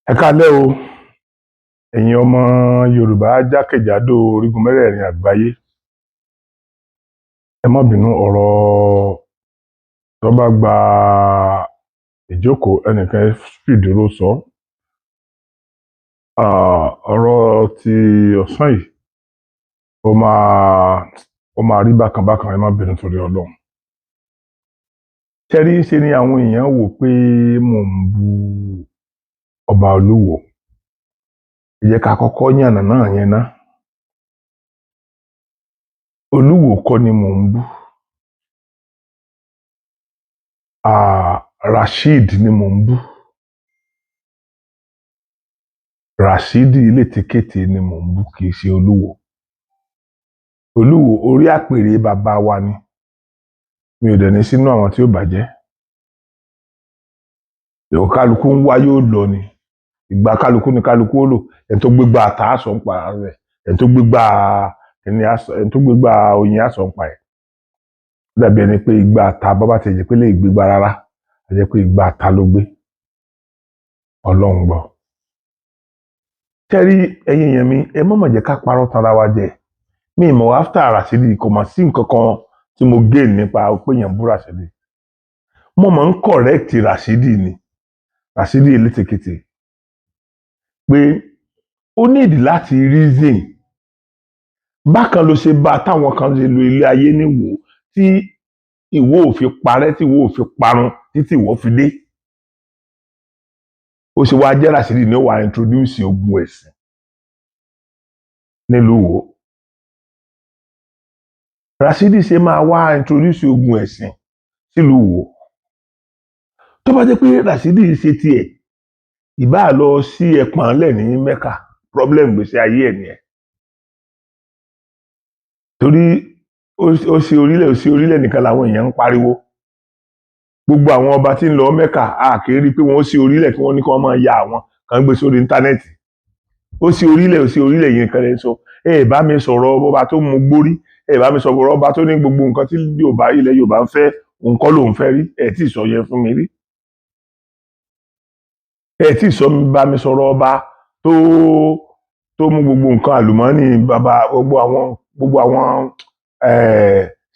Ẹ káalẹ́ o, ẹ̀yin ọmọ Yorùbá jákèjádò orígun mẹ́rẹ̀ẹ̀rin àgbáyé. Ẹ má bínú, ọ̀rọ̀ tó bá gba ìjókòó, ẹnìkan fìdúró sọ. Ọ̀rọ̀ ti ọ̀sán yìí, ó máa rí bákan bákan. Ẹ má bínú torí Ọlọ́run. Ṣẹ́rí, ṣe ni àwọn èèyàn wò pé mò ń bu ọba Olúwo. Ẹ jẹ́ ká kọ́kọ́ yànnà náà yẹn ná. Olúwo kọ́ ni mò ń bú. Rasheed ni mò ń bú. Rasheed Elétekéte ni mò ń bú, kì í ṣe Olúwo. Olúwo orí àpèrè bàbá wa ni. Mi ò dẹ̀ ní sínú àwọn tí ó bàjẹ́. Ìwọ kálukú ń wá yóò lọ ni. Ìgbà kálukú ni kálukú ó lò. Ẹni tó gbégbá ata á sọ ń pa rẹ̀. Ẹni tó gbégbá ẹni á sọ, ẹni tó gbégbá oyin á sọ ń pa ẹ̀. Ó dàbí ẹni pé ìgbà ata bá bá ti jẹ́ pé lè gbégbá rárá, á jẹ́ pé ìgbà ata ló gbé. Ọlọ́run gbọ́. Ṣẹ́rí, ẹ̀yin èèyàn mi, ẹ má mà jẹ́ ká parọ́ tanra wa jẹ. Mi ì mọ̀ after Rasheed, kò mà sí nǹkan kan tí mo gain nípa pé èèyàn bú Rasheed. Mo máa ń correct Rasheed ni. Rasheed Elétekéte. Pé ó need láti reason. Bákan ló ṣe bá táwọn kan ṣe lo ilé ayé níwò tí ìwọ ò fi parẹ́, tí ìwọ ò fi parun títí ìwọ fi dé. Ó ṣe wá jẹ́ Rasheed ní ó wá introduce ogun ẹ̀sìn nílùú Ìwó. Rasheed ṣe máa wá introduce ogun ẹ̀sìn sílùú Ìwó. Tó bá jẹ́ pé Rasheed ṣe tiẹ̀, ìbá lọ sí ẹpọ̀n lẹ̀ ní Mecca, problem gbèsè ayé ẹ̀ nìyẹn. Torí ó ṣe orílẹ̀, ó ṣe orílẹ̀ nìkan làwọn èèyàn ń pariwo. Gbogbo àwọn ọba tí ń lọ Mecca, a kì í rí i pé wọ́n ṣe orílẹ̀ kí wọ́n ní kí wọ́n máa ya àwọn kan gbé sórí íńtánẹ́ẹ̀tì. Ó ṣe orílẹ̀, ó ṣe orílẹ̀ yìí nìkan lè sọ. Ẹ bá mi sọ̀rọ̀ ọba tó mú gbórí, ẹ bá mi sọ̀rọ̀ ọba tó ní gbogbo nǹkan tí Yorùbá, ilẹ̀ Yorùbá ń fẹ́, òun kọ́ lòun fẹ́ rí. Ẹ tí ì sọ yẹn fún mi rí. Ẹ tí ì sọ bá mi sọ̀rọ̀ ọba tó mú gbogbo nǹkan àlùmọ́ọ́nì bàbá, gbogbo àwọn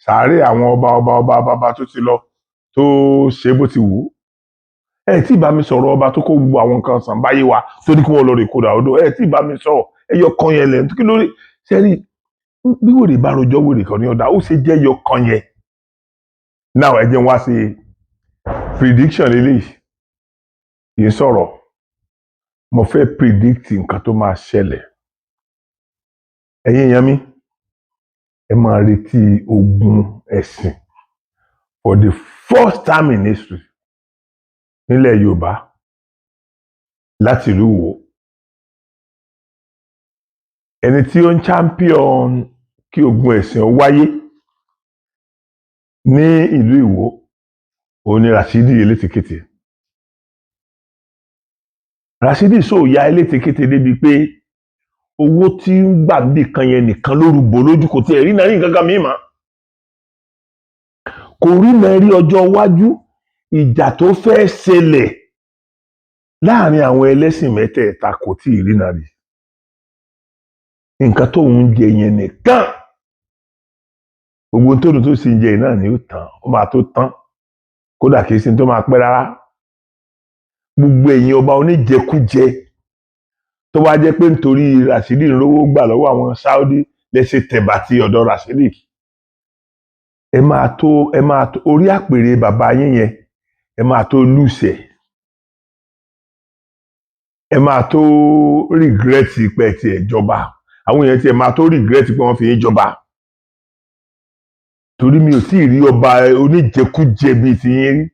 sàárè àwọn ọba ọba ọba bàbá tó ti lọ, tó ṣe bó ti wù ú. Ẹ tí ì bá mi sọ̀rọ̀ ọba tó kó gbogbo àwọn nǹkan sànbáyé wa, tó ní kí wọ́n lọ rè kódà odò. Ẹ tí ì bá mi sọ̀rọ̀ ẹyọ kan yẹn lẹ̀. Kí lórí sẹ́rí, bí wèrè bá rojọ́, wèrè kan ní ọ̀dà. Ó ṣe jẹ́ ẹyọ kan yẹn now. Ẹ jẹ́ n wá sí prediction lélẹ́yìí. Kì í sọ̀rọ̀, mo fẹ́ predict nǹkan tó máa ṣẹlẹ̀. Ẹ̀yin èèyàn mi, ẹ máa retí ogun ẹ̀sìn for the first time in history nílẹ̀ Yorùbá láti ìlú Ìwó. Ẹni tí ó ń champion kí ogun ẹ̀sìn ó wáyé ní ìlú Ìwó, òun ni Rasheed Elétekéte. Rasheed sòòyà Elétekéte débi pé owó tí ń gbà níbì kan yẹn nìkan ló rúbọ lójú. Kò tiẹ̀ rí náà rí nǹkan kan mìíràn, kò rí náà rí ọjọ́ iwájú. Ìjà tó fẹ́ ṣẹlẹ̀ láàrin àwọn ẹlẹ́sìn mẹ́tẹ̀ẹ̀ta, kò tí ì rí náà rí. Nǹkan tó ń jẹ yẹn nìkan, gbogbo tó dùn tó sì ń jẹ náà ni ó tán, ó máa tó tán. Kódà kìí ṣe tó máa pẹ́ rárá. Gbogbo ẹ̀yin ọba oníjẹkújẹ tó wá jẹ́ pé nítorí Rasheed ń rówó gbà lọ́wọ́ àwọn Saudi lẹ́sẹ̀ tẹ̀bà ti ọ̀dọ̀ Rasheed, ẹ máa tó orí àpèrè bàbá yín yẹn, ẹ máa tó lùsẹ̀, ẹ máa tó regret pé tiẹ̀ jọba. Àwọn èèyàn tiẹ̀ máa tó regret pé wọ́n fi yín jọba, torí mi ò tí ì rí ọba oníjẹkújẹ bíi ti yín rí,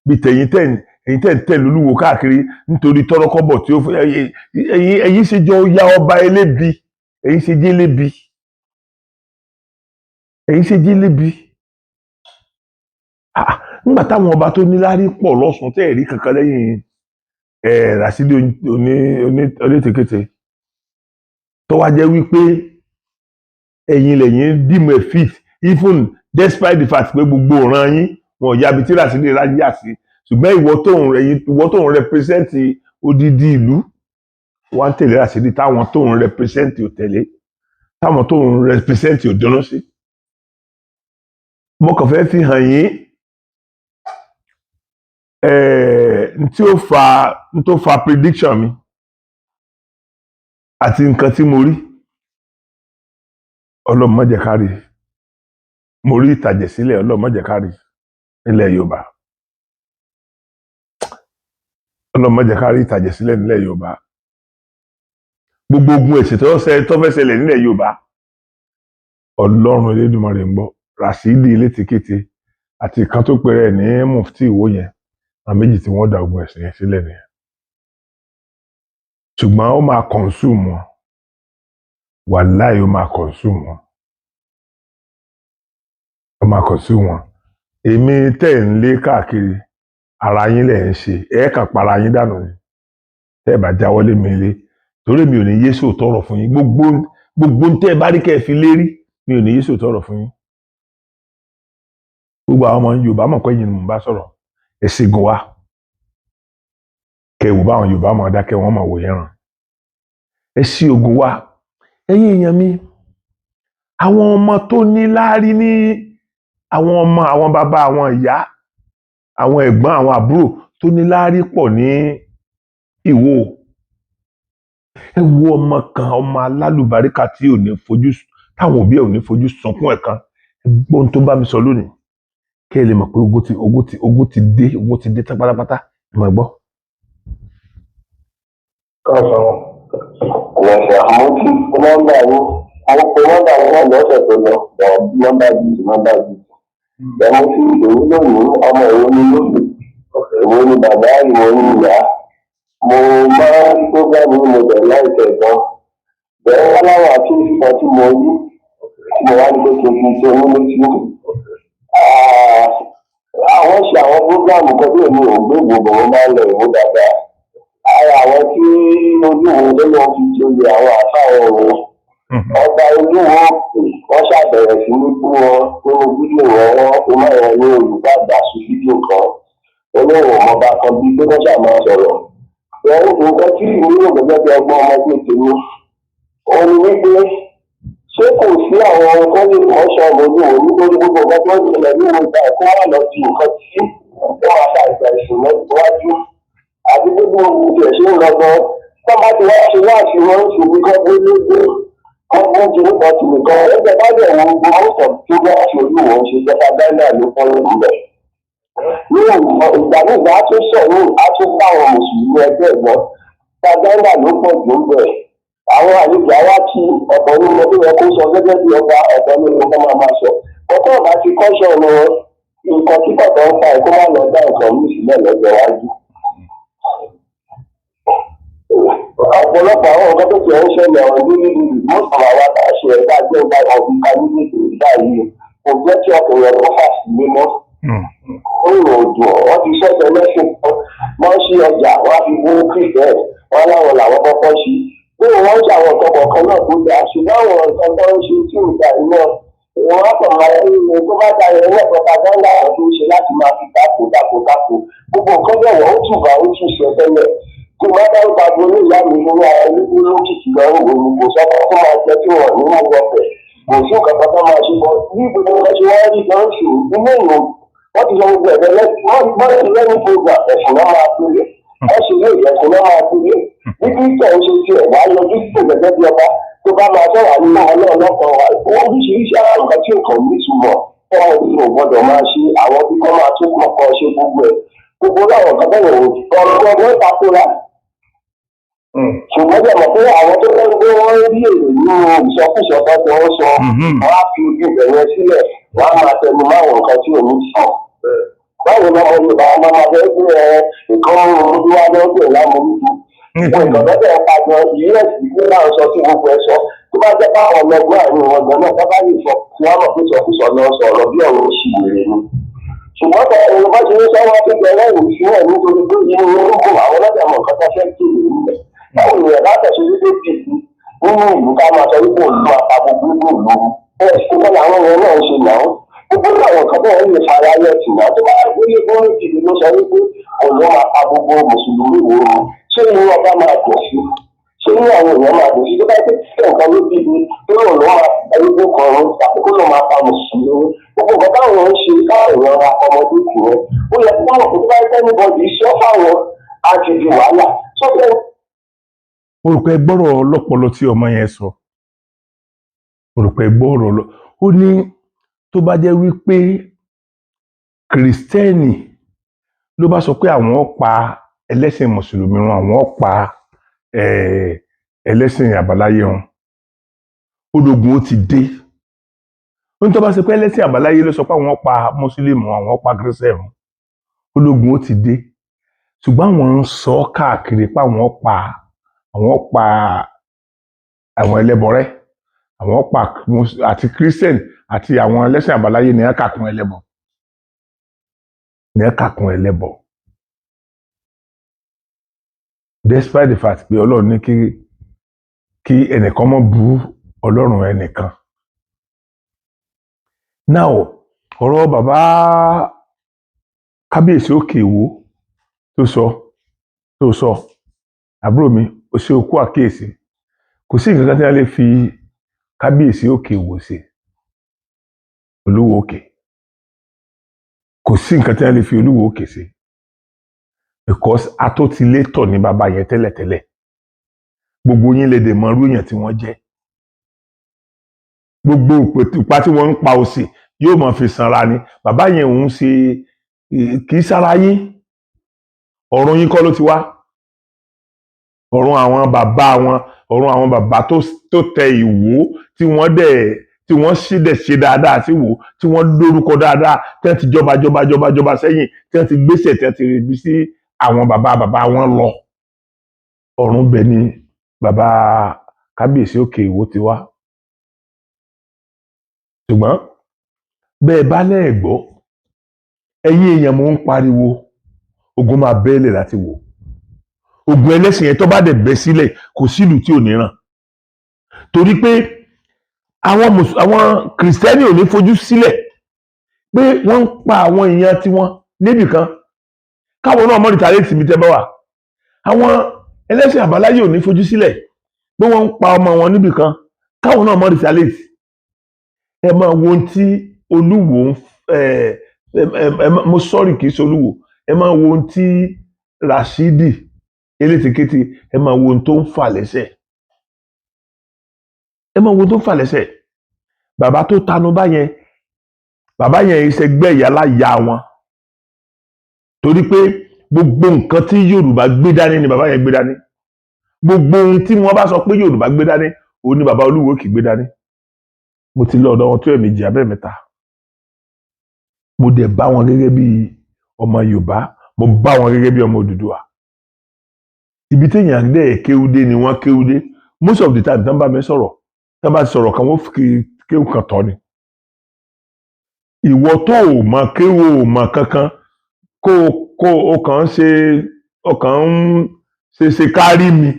bíi tẹ̀yìn tẹ̀ ẹ̀yin tẹ̀ ń tẹ̀ lólúwo káàkiri nítorí tọ́rọ́kọ́bọ̀ tí ó fún ẹ̀yin. Ẹ̀yin ṣe jọ ya ọba elébi, ẹ̀yin ṣe jẹ́ lébi, ẹ̀yin ṣe jẹ́ lébi. Ah, nígbà táwọn ọba tó níláárí pọ̀ lọ́sùn, tẹ́ ẹ̀ rí kankan lẹ́yìn ẹ̀ Rasheed oní oní onítékété, tó wá jẹ́ wípé ẹ̀yin lẹ́yìn dìmọ̀ ẹ̀ fit, even despite the fact pé gbogbo ọ̀ràn yín wọn ò yábi tí Rasheed ráyà sí. Ṣùgbọ́n ìwọ tó ń represent odidi ìlú. Wá ń tẹ̀lé Ràṣídì táwọn tó ń represent ò tẹ̀lé, táwọn tó ń represent ò dúnú sí. Mo kàn fẹ́ fi hàn yín n tí ó fa, n tó fa prediction mi àti nǹkan tí mo rí. Ọlọ́run má jẹ́ ká rí. Mo rí ìtàjẹ̀sílẹ̀, Ọlọ́run má jẹ́ ká rí nílẹ̀ Yorùbá. Ọlọ́run má jẹ́ ká rí ìtàjẹ̀sílẹ̀ nílẹ̀ Yorùbá. Gbogbo ogun ẹ̀sìn tó fẹ́ ṣẹlẹ̀ nílẹ̀ Yorùbá, Ọlọ́run Elédùmarè ń gbọ́. Ràṣídì Létíkété àti ìkan tó pèrè ẹ̀ ní Mufti Ìwó yẹn, àwọn méjì tí wọ́n dá ogun ẹ̀sìn yẹn sílẹ̀ nìyẹn. Ṣùgbọ́n ó máa consume wọn, wàláì, ó máa consume wọn, ó máa consume wọn. Èmi tẹ́ ń lé káàkiri, ara yín lẹ̀ ń ṣe, ẹ̀ kàn para yín dànù ni tẹ́ ẹ̀ bá jáwọ́ lé mi lé, torí mi ò ní yé sòótọ́ ọ̀rọ̀ fún yín. Gbogbo gbogbo tẹ́ ẹ bá rí kẹ́ ẹ fi lérí, mi ò ní yé sòótọ́ ọ̀rọ̀ fún yín. Gbogbo àwọn ọmọ Yorùbá mọ̀ pé yín ni mò ń bá sọ̀rọ̀. Ẹ ṣègùn wa kẹ́ ẹ wò báwọn Yorùbá máa dákẹ́, wọ́n máa wò yẹn ràn. Ẹ ṣí ogun wa, ẹ̀yin èèyàn mi. Àwọn ọmọ tó ní láárí ní, àwọn ọmọ, àwọn bàbá, àwọn ìyá, àwọn ẹ̀gbọ́n, àwọn àbúrò tó ní láárí pọ̀ ní Ìwó. Ẹ wo ọmọ kan, ọmọ alálùbáríkà tí ò ní fojú, táwọn òbí ẹ̀ ò ní fojú sunkún ẹ̀ kan. Gbọ́n tó bá mi sọ lónìí, kí ẹ lè mọ̀ pé ogun ti dé, ogun ti dé tán pátápátá. Ẹ máa gbọ́. Káàsán. Ẹ̀sẹ̀ mo ti pe nọ́mbà yín, mo pe nọ́mbà yín náà lọ́sẹ̀ tó lọ, bọ̀ nọ́mbà yìí, nọ́mbà yìí. Bẹ́ẹ̀ mo ti pè yín lónìí. Ọmọ ìwé ni mí, èwo ni bàbá, ìwọ ni ìyá. Mo máa ń rí program yín, mo dẹ̀ like ẹ̀ gan. Bẹ́ẹ̀ wá láwọn àkíyèsí kan tí mo rí, tí mo wá ní pé kí n fi ṣe yín létí. Àwọn ṣe àwọn program kan bí èmi ò gbé ìwò bọ̀, mo máa ń lọ ìwò dáadáa. Ara àwọn tí ojú wo tó lọ fi joyè àwọn àfáà wọn, ọba olúwo pè wọ́n, ṣàbẹ̀rẹ̀ sí ní bú wọn nínú fídíò wọn. Wọ́n fi mọ́ wọn ní olùkọ́ àgbà sí fídíò kan, olóhùn ọmọọba kan bíi pé wọ́n ṣàmọ́ sọ̀rọ̀ wọn. Nǹkan tí ìlú rò gẹ́gẹ́ bí ọgbọ́n ọmọdé tèmi òun ni wípé, ṣé kò sí àwọn tó lè kọ́ṣọ́ olúwo nítorí gbogbo nǹkan tó ń ṣẹlẹ̀ ní ìwé ìgbà ẹ̀kọ́ wà lọ di nǹkan tí wọ́n máa fa ìgbà ìsìn lọ́wájú àti gbogbo ohun tí ẹ̀ ṣe ń lọ gan tó bá ti wá ṣe láti wọ́n ń ṣe ní kọ́ gbé lógún kọ́ gbé kiri kan tì nìkan. Ẹgbẹ́ bá dẹ̀ wo gbogbo most of programs olúwo ń ṣe, propaganda ló pọ̀ níbẹ̀. Ní ìgbà nígbà á tún sọ̀rọ̀, á tún bá àwọn mùsùlùmí ẹgbẹ́ ẹ̀gbọ́n, propaganda ló pọ̀ jù ń bẹ̀. Àwọn àlejò àwa kí ọ̀pọ̀ nínú tó yẹ kó sọ gẹ́gẹ́ bí ọba, ọ̀pọ̀ nínú kó máa máa sọ ọkọ̀ ọba ti kọ́ṣọ́ wọn nǹkan tí kọ̀tọ̀ ń fa ẹ̀kọ́ má lọ dá nǹkan mí sílẹ̀ lọ́jọ́ iwájú. Ọ̀pọ̀lọpọ̀ àwọn nǹkan tó ti ẹ̀ ń ṣẹlẹ̀ ọ̀rọ̀ ní níbi most of our tá a ṣe ẹ̀ka jẹ́ ọba ọ̀gbìn ká ní níbi báyìí kò jẹ́ kí ọkùnrin ọ̀gbọ́n fà sí mímọ́. Ó rò òjò, wọ́n ti ṣẹ̀ṣẹ̀ lẹ́sìn kan, wọ́n ṣí ọjà, wọ́n á fi bú kìrìtẹ́ wọ́n láwọn làwọn kọ́kọ́ ṣí. Bí wọ́n ń ṣe àwọn nǹkan kọ̀ọ̀kan náà tó dáa, ṣùgbọ́n àwọn nǹkan tó ń ṣe tí ò dáa iná wọ́n á kàn máa ń lo tó bá da ẹ̀rọ propaganda àwọn tó ń ṣe láti máa fi tako tako tako gbogbo nǹkan bẹ́ẹ̀. Wọ́n ó tùbà, ó tù ṣe tẹ́lẹ̀ tí wọ́n dárúkọ agboolé ìyá mi ní olúkú lókìkí lọ́rùn òun kò sọ fún tó máa jẹ tí wọ́n ní mú wọbẹ̀, kò sí nǹkan kan tó máa ṣe bọ́ bí gbogbo nǹkan ṣe wọ́n rí gan ṣù inú èèyàn. Wọ́n ti sọ gbogbo ẹ̀fẹ́ wọ́n ti lẹ́nu program, ẹ̀sùn náà máa pélé, wọ́n ṣe ilé ìjẹsùn náà máa pélé. Bí Kristian ṣe tiẹ̀ wá yọjú sí gẹ́gẹ́ bí ọba tó bá máa sọ̀rọ̀ àníwọ̀n ọlọ́run lọ́kàn wa, oríṣiríṣi àwọn nǹkan tí ò kàn ní ìtumọ̀ tọ́wọ́ tí ò gbọ́dọ̀ máa ṣe, àwọn tí kò máa tún kọ̀ọ̀kan ṣe gbogbo ẹ̀, gbogbo láwọn nǹkan bẹ́ẹ̀ ò ọ̀rọ̀ ọgbọ́n takora. Ṣùgbọ́n jẹ́ mọ̀ pé àwọn tó fẹ́ gbé wọ́n rí èrè nínú ìsọkúsọ tó ti wọ́n sọ, wọ́n á fi ojú ìbẹ̀rẹ̀ sílẹ̀, wọ́n á máa tẹnu máwọn nǹkan tí ò ní sọ. Báwo ni ọmọ Yorùbá máa máa fẹ́ gbé ẹ nǹkan ojú wa lọ́gbẹ̀ẹ́ lámúlùú gbogbo nǹkan tó bẹ̀rẹ̀ pa gan us ní náà sọ tí gbogbo ẹ sọ tó bá jẹ́ báwọn ọlọ́gbọ́n àárín wọn gan náà tó bá lè sọ tí wọ́n mọ̀ pé sọkúsọ lọ sọ̀rọ̀ bí ọ̀rọ̀ òṣì wèrè ni. Ṣùgbọ́n tó ẹ̀rọ bá ṣe ń sọ wọ́n ti bẹ̀rẹ̀ ìwé sí ẹ̀ nítorí pé inú orúkọ àwọn ọlọ́jà mọ̀ nǹkan tó fẹ́ kéde nílẹ̀. Báwo ni ẹ̀ bá tẹ̀sí wípé pìtì nínú ìlú ká máa sọ wípé òun máa pa gbogbo ìlú lóru bẹ́ẹ̀ sí kọ́ làwọn ọmọ náà ń ṣe náà? Gbogbo àwọn nǹkan bẹ́ẹ̀ lè fara ayé tì náà tó bá gbélé gómìnà ló sọ wípé òun máa pa gbogbo mùsùlùmí wò ó, ṣé inú ọba máa dùn sí? Ṣé ní àwọn èèyàn máa dùn sí tó bá pẹ́ tí nǹkan ló bí mi tó lòun ló máa pa igbó kan rún tàbí kó lòun máa pa mùsùlùmí? Gbogbo nǹkan táwọn ń ṣe káwọn èèyàn akọmọdé tì yẹn, ó yẹ kó mọ̀ pé tó bá pẹ́ níbọ̀dì iṣẹ́ fáwọn á ti di wàhálà sókè. Mo rò pé ẹ gbọ́rọ̀ ọlọ́pọlọ tí ọmọ yẹn sọ. Mo rò pé ẹ gbọ́rọ̀ lọ. Ó ní tó bá jẹ́ wípé Kìrìsìtẹ́nì ló bá sọ pé àwọn pa ẹlẹ́sìn mùsùlùmí run, àwọn pa ẹlẹ́sìn àbáláyé run, ológun ó ti dé. Ó ní tó bá ṣe pé ẹlẹ́sìn àbáláyé ló sọ pé àwọn pa mùsùlùmí, àwọn pa kìrìsìtẹ́nì run, ológun ó ti dé. Ṣùgbọ́n àwọn ń sọ káàkiri pé àwọn pa àwọn ẹlẹ́bọrẹ́, àwọn pa àti Christian àti àwọn ẹlẹ́sìn àbáláyé ní ẹ̀ka kún ẹlẹ́bọ, ní ẹ̀ka kún ẹlẹ́bọ, despite the fact pé Ọlọ́run ní kí ẹnìkan mọ́ bú Ọlọ́run ẹnìkan. Now, ọ̀rọ̀ bàbá kábíyèsí Òkè Ìwó tó sọ, àbúrò mi, ó ṣe okú àkíyèsí. Kò sí nǹkan kan tí wọ́n lè fi kábíyèsí Òkè Ìwó ṣe, Olúwo Òkè. Kò sí nǹkan tí wọ́n lè fi Olúwo Òkè ṣe, because atótilétọ̀ ní bàbá yẹn tẹ́lẹ̀tẹ́lẹ̀. Gbogbo yín lè dè mọ irú èèyàn tí wọ́n jẹ́. Gbogbo ìpa tí wọ́n ń pa òsì yóò máa fi sanra ni bàbá yẹn. Òun ṣe kì í sára yín. Ọ̀run yín kọ́ ló ti wá. Ọ̀run àwọn bàbá wọn, ọ̀run àwọn bàbá tó tẹ Ìwó, tí wọ́n dẹ̀ tí wọ́n sì dẹ̀ ṣe dáadáa sí Ìwó, tí wọ́n lórúkọ dáadáa, tí wọ́n ti jọba jọba jọba jọba sẹ́yìn, tí wọ́n ti gbéṣẹ̀, tí wọ́n ti rí sí àwọn bàbá bàbá wọn lọ. Ọ̀run bẹ̀ ni bàbá kábíyèsí Òkè Ìwó ti wá. Ṣùgbọ́n bẹ́ẹ̀ bá lẹ́ẹ̀gbọ́, ẹ̀yin èèyàn, mò ń pariwo, ogun máa bẹ́ẹ̀lẹ̀ láti wò. Ogun ẹlẹ́sìn yẹn, tó bá dẹ̀ bẹ́ sílẹ̀, kò sílùú tí ò ní ràn, torí pé àwọn kìrìsìtẹ́nì ò ní fojú sílẹ̀ pé wọ́n ń pa àwọn èèyàn tiwọn níbìkan, káwọn náà mọ̀ retaliate síbi tẹ́ bá wà. Àwọn ẹlẹ́sìn àbáláyé ò ní fojú sílẹ̀ pé wọ́n ń pa ọmọ wọn níbìkan, káwọn náà mọ̀ retaliate. Ẹ máa wo ohun tí Olúwo ń ẹ ẹ ẹ, mo sọ́ọ̀rì, kì í ṣe Olúwo. Ẹ máa wo ohun tí Rashidi elétekéte, ẹ máa wo ohun tó ń fà lẹ́sẹ̀. Ẹ máa wo ohun tó ń fà lẹ́sẹ̀. Bàbá tó tanu báyẹn, bàbá yẹn ìṣẹ́gbẹ́ ìyá ya wọn, torí pé gbogbo nǹkan tí Yorùbá gbé dání ni bàbá yẹn gbé dání. Gbogbo ohun tí wọ́n bá sọ pé Yorùbá gbé dání, òun ni bàbá Olúwo kì í gbé dání. Mo ti lọ ọ̀dọ̀ wọn tó ẹ̀mejì abẹ́ mẹ́ta. Mo dẹ̀ bá wọn gẹ́gẹ́ bí ọmọ Yorùbá, mo bá wọn gẹ́gẹ́ bí ọmọ Odùduwà. Ibi téèyàn dẹ̀ kéwúdé ni wọ́n kéwúdé. Most of the time, tí wọ́n bá mi sọ̀rọ̀, tí wọ́n bá sọ̀rọ̀ kan, wọ́n fi kéwú kan tọ́ ni. Ìwọ tó o mọ kéwú, o mọ kankan, kó o kàn ń ṣe, o kàn ń ṣe kárí mi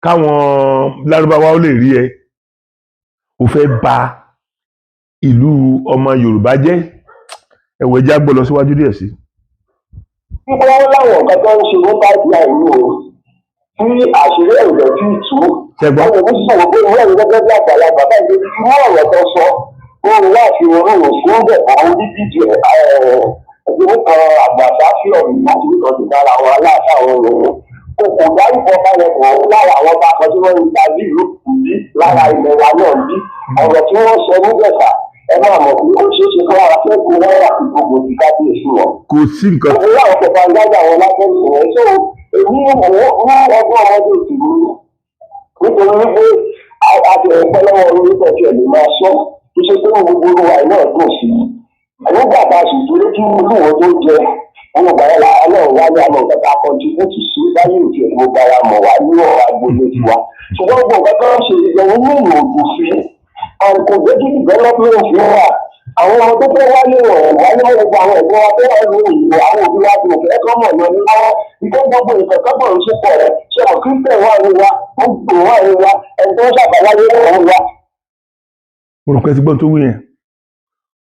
káwọn lárúbáwá ó lè rí ẹ, o fẹ́ bà ìlú ọmọ Yorùbá jẹ́. Ẹ̀wọ̀, ẹja gbọ́ lọ síwájú díẹ̀ sí. Wípé wọ́n láwọn nǹkan tó ń ṣe ní pipeline ní o tí àṣírí ẹ̀rọ tí ì tú. Ṣẹgbọ́n. Wọ́n ní sọ̀rọ̀ pé ìwé ẹ̀rí gẹ́gẹ́ bí àgbàlagbà báyìí lórí irú ọ̀rọ̀ tó sọ, ó ń wá àfihàn òun fún bẹ̀ àwọn onídíje ẹgbẹ́ kan àgbàṣá sí ọ̀rùn láti rí kan sí lára àwọn aláàfáà àwọn òun kò dárúkọ báyẹn kò lára àwọn bá kan tí wọ́n ń ta bí ìlú bí lára ilẹ̀ wa náà bí ọ̀rọ̀ tí wọ́n sọ níbẹ̀ sà. Ẹ máa mọ̀ pé ó ṣeé ṣe kí wọ́n ra fẹ́ kó wọ́n rà sí gbogbo ti kábíyèsí wọn. Kò sí nǹkan. Òun láwọn kẹta ń dájà wọn lábẹ́ ìyẹn. So èmi wò ó ní ọgbọ́n ọmọdé tìlú, nítorí wípé a ti ẹ̀pẹ́ lọ́wọ́ orí tí ẹ̀ lè máa sọ tó ṣe pé gbogbo wa náà dùn sí i nígbà tá a sì dúró kí Olúwo tó jẹ. Wọn gbà yẹn làwọn náà wáyé àmọ́ nǹkan tá a contribute sí láyé òkè gbogbo ara mọ̀ wá ní ọ̀rọ̀ agboolé tiwa. Ṣùgbọ́n gbogbo nǹkan tó ń ṣe ìjẹun ní ìlò òdù sí and kò jẹ́ kí development wà. Àwọn ọmọ tó fẹ́ wáyé wọ̀n wáyé mọ́. Gbogbo àwọn ẹ̀gbọ́n wa tó wà ní ìlú, àwọn òbí wa tó fẹ́ kọ́ mọ̀ lọ ní lọ́wọ́ ìgbẹ́ gbogbo ìkọ̀kọ́bọ̀ ń ṣe pọ̀ rẹ̀. Ṣé ọ̀ Christian wà ní wa, gbogbo wà ní wa, ẹni tó ń ṣàbáláyé wà ní wa. Mo rò pé ti gbọ́n tó wí yẹn.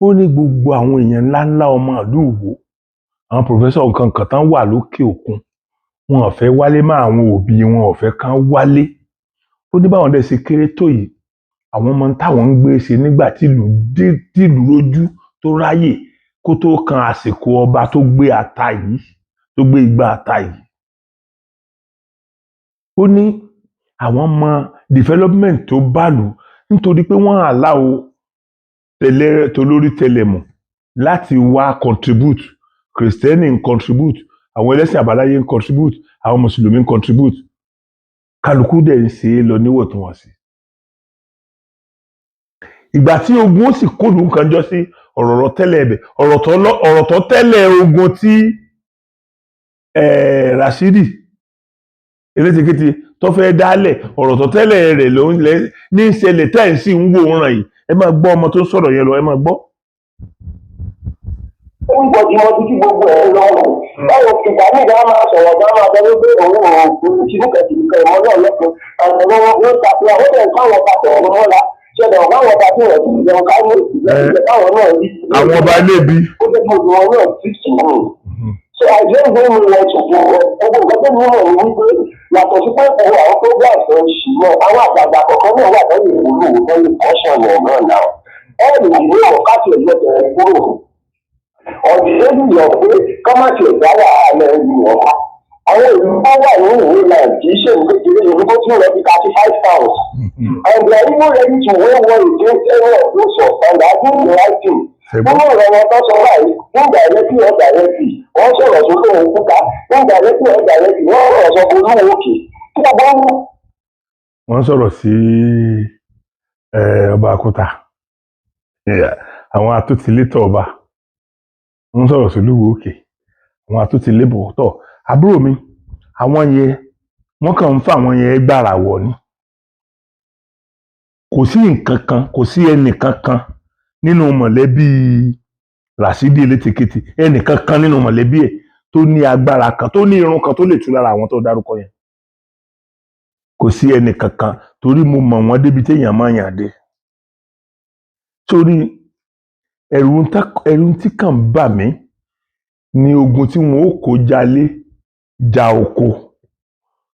Ó ní gbogbo àwọn èèyàn ńláńlá ọmọ ìlú Ìwó, àwọn professor nǹkan kan tán wà lókè òkun, wọn ò fẹ́ wálé mọ́. Àwọn òbí wọn ò fẹ́ kán wálé. Ó ní báwọn dẹ̀ ṣe kéré tó yìí, àwọn ọmọ táwọn ń gbé ṣe nígbà tìlú tìlú rójú tó ráyè kó tó kan àsìkò ọba tó gbé ata yìí, tó gbé igbá ata yìí. Ó ní àwọn mọ development tó bàlù nítorí pé wọ́n allow tẹ̀lé tolórí tẹlẹ̀mù láti wá contribute. Kìrìsìtẹ́nì ń contribute, àwọn ẹlẹ́sìn àbáláyé ń contribute, àwọn mùsùlùmí ń contribute, kálukú dẹ̀ ń ṣe é lọ níwọ̀ntúnwọ̀nsì. Ìgbà tí ogun ó sì kólu nǹkan jọ sí ọ̀rọ̀ ọ̀rọ̀ tẹ́lẹ̀ ẹ̀bẹ̀, ọ̀rọ̀ tó tẹ́lẹ̀ ogun tí Rashidi elétekéte tó fẹ́ dálẹ̀, ọ̀rọ̀ tó tẹ́lẹ̀ rẹ̀ ló ń lẹ́ ní ìṣẹ̀lẹ̀ tẹ́ ẹ̀ sì ń wò ó ràn yìí. Ẹ máa gbọ́ ọmọ tó ń sọ̀rọ̀ yẹn lọ, ẹ máa gbọ́. Ó ń gbọ́dọ̀ mọ títí gbogbo ẹ̀ lọ́rùn. Báwo ìgbà míì bá máa sọ̀rọ̀, bá máa sọ wípé òun ò kìnnìkan kìnnìkan ìmọ̀ náà lọ́kàn àwọn ọmọ wọn tàbí àwọn ọ̀dẹ̀ káwọn papọ̀ ọ̀rọ̀ mọ́la ṣẹlẹ̀ ọ̀gáwọn tàbí wọn ti jẹun ká ní ìjẹun káwọn náà rí. Àwọn ọba lébi. Ó jẹ́ gbogbo wọn náà tí tì mí. So I don't know what to do. Gbogbo nǹkan tó ní mọ̀ ní wípé yàtọ̀ sí pé òun àwọn programs ń ṣì náà, àwọn àgbààgbà kọ̀ọ̀kan náà wà lẹ́yìn ìwúlò lẹ́yìn kọ́ṣọ̀nù náà náà. Ẹ̀rù ìwé ọ̀ká tiẹ̀ lọ bẹ̀rẹ̀ kúrò. Ọ̀dì lójú yọ̀ pé kọ́ má tiẹ̀ dá wàhálà ìlú ọ̀ká. Àwọn ìlú tó wà ní ìwé náà kì í ṣe ìlú kékeré, ìlú tó tún lọ bí 35 towns. And they are even ready to wage war against any of those and they are doing the right thing. Nínú ọ̀rọ̀ wọn tó sọ báyìí, indirectly or directly, wọ́n sọ̀rọ̀ sókè òun kúta, indirectly or directly, wọ́n sọ̀rọ̀ sọ olúwo òkè. Tí gbogbo ń Wọ́n sọ̀rọ̀ sí ọba Àkútà. Yeah, àwọn atótilétọ̀ ọba wọ́n sọ̀rọ̀ sí Olúwo òkè, àwọn atótilébọ̀ tọ̀. Àbúrò mi, àwọn yẹn wọ́n kàn ń fa àwọn yẹn gbàrà wọ̀ ni. Kò sí nǹkan kan, kò sí ẹnì kankan nínú mọ̀lẹ́bí Rashidi Elétekéte, ẹnì kankan nínú mọ̀lẹ́bí ẹ̀ tó ní agbára kan, tó ní irun kan tó lè tú lára àwọn tó dárúkọ yẹn. Kò sí ẹnì kankan, torí mo mọ̀ wọ́n débi téèyàn máa yàn dé. Torí ẹ̀rù tí kàn ń bà mí ní ogun tí wọn ó kó jalé ja oko,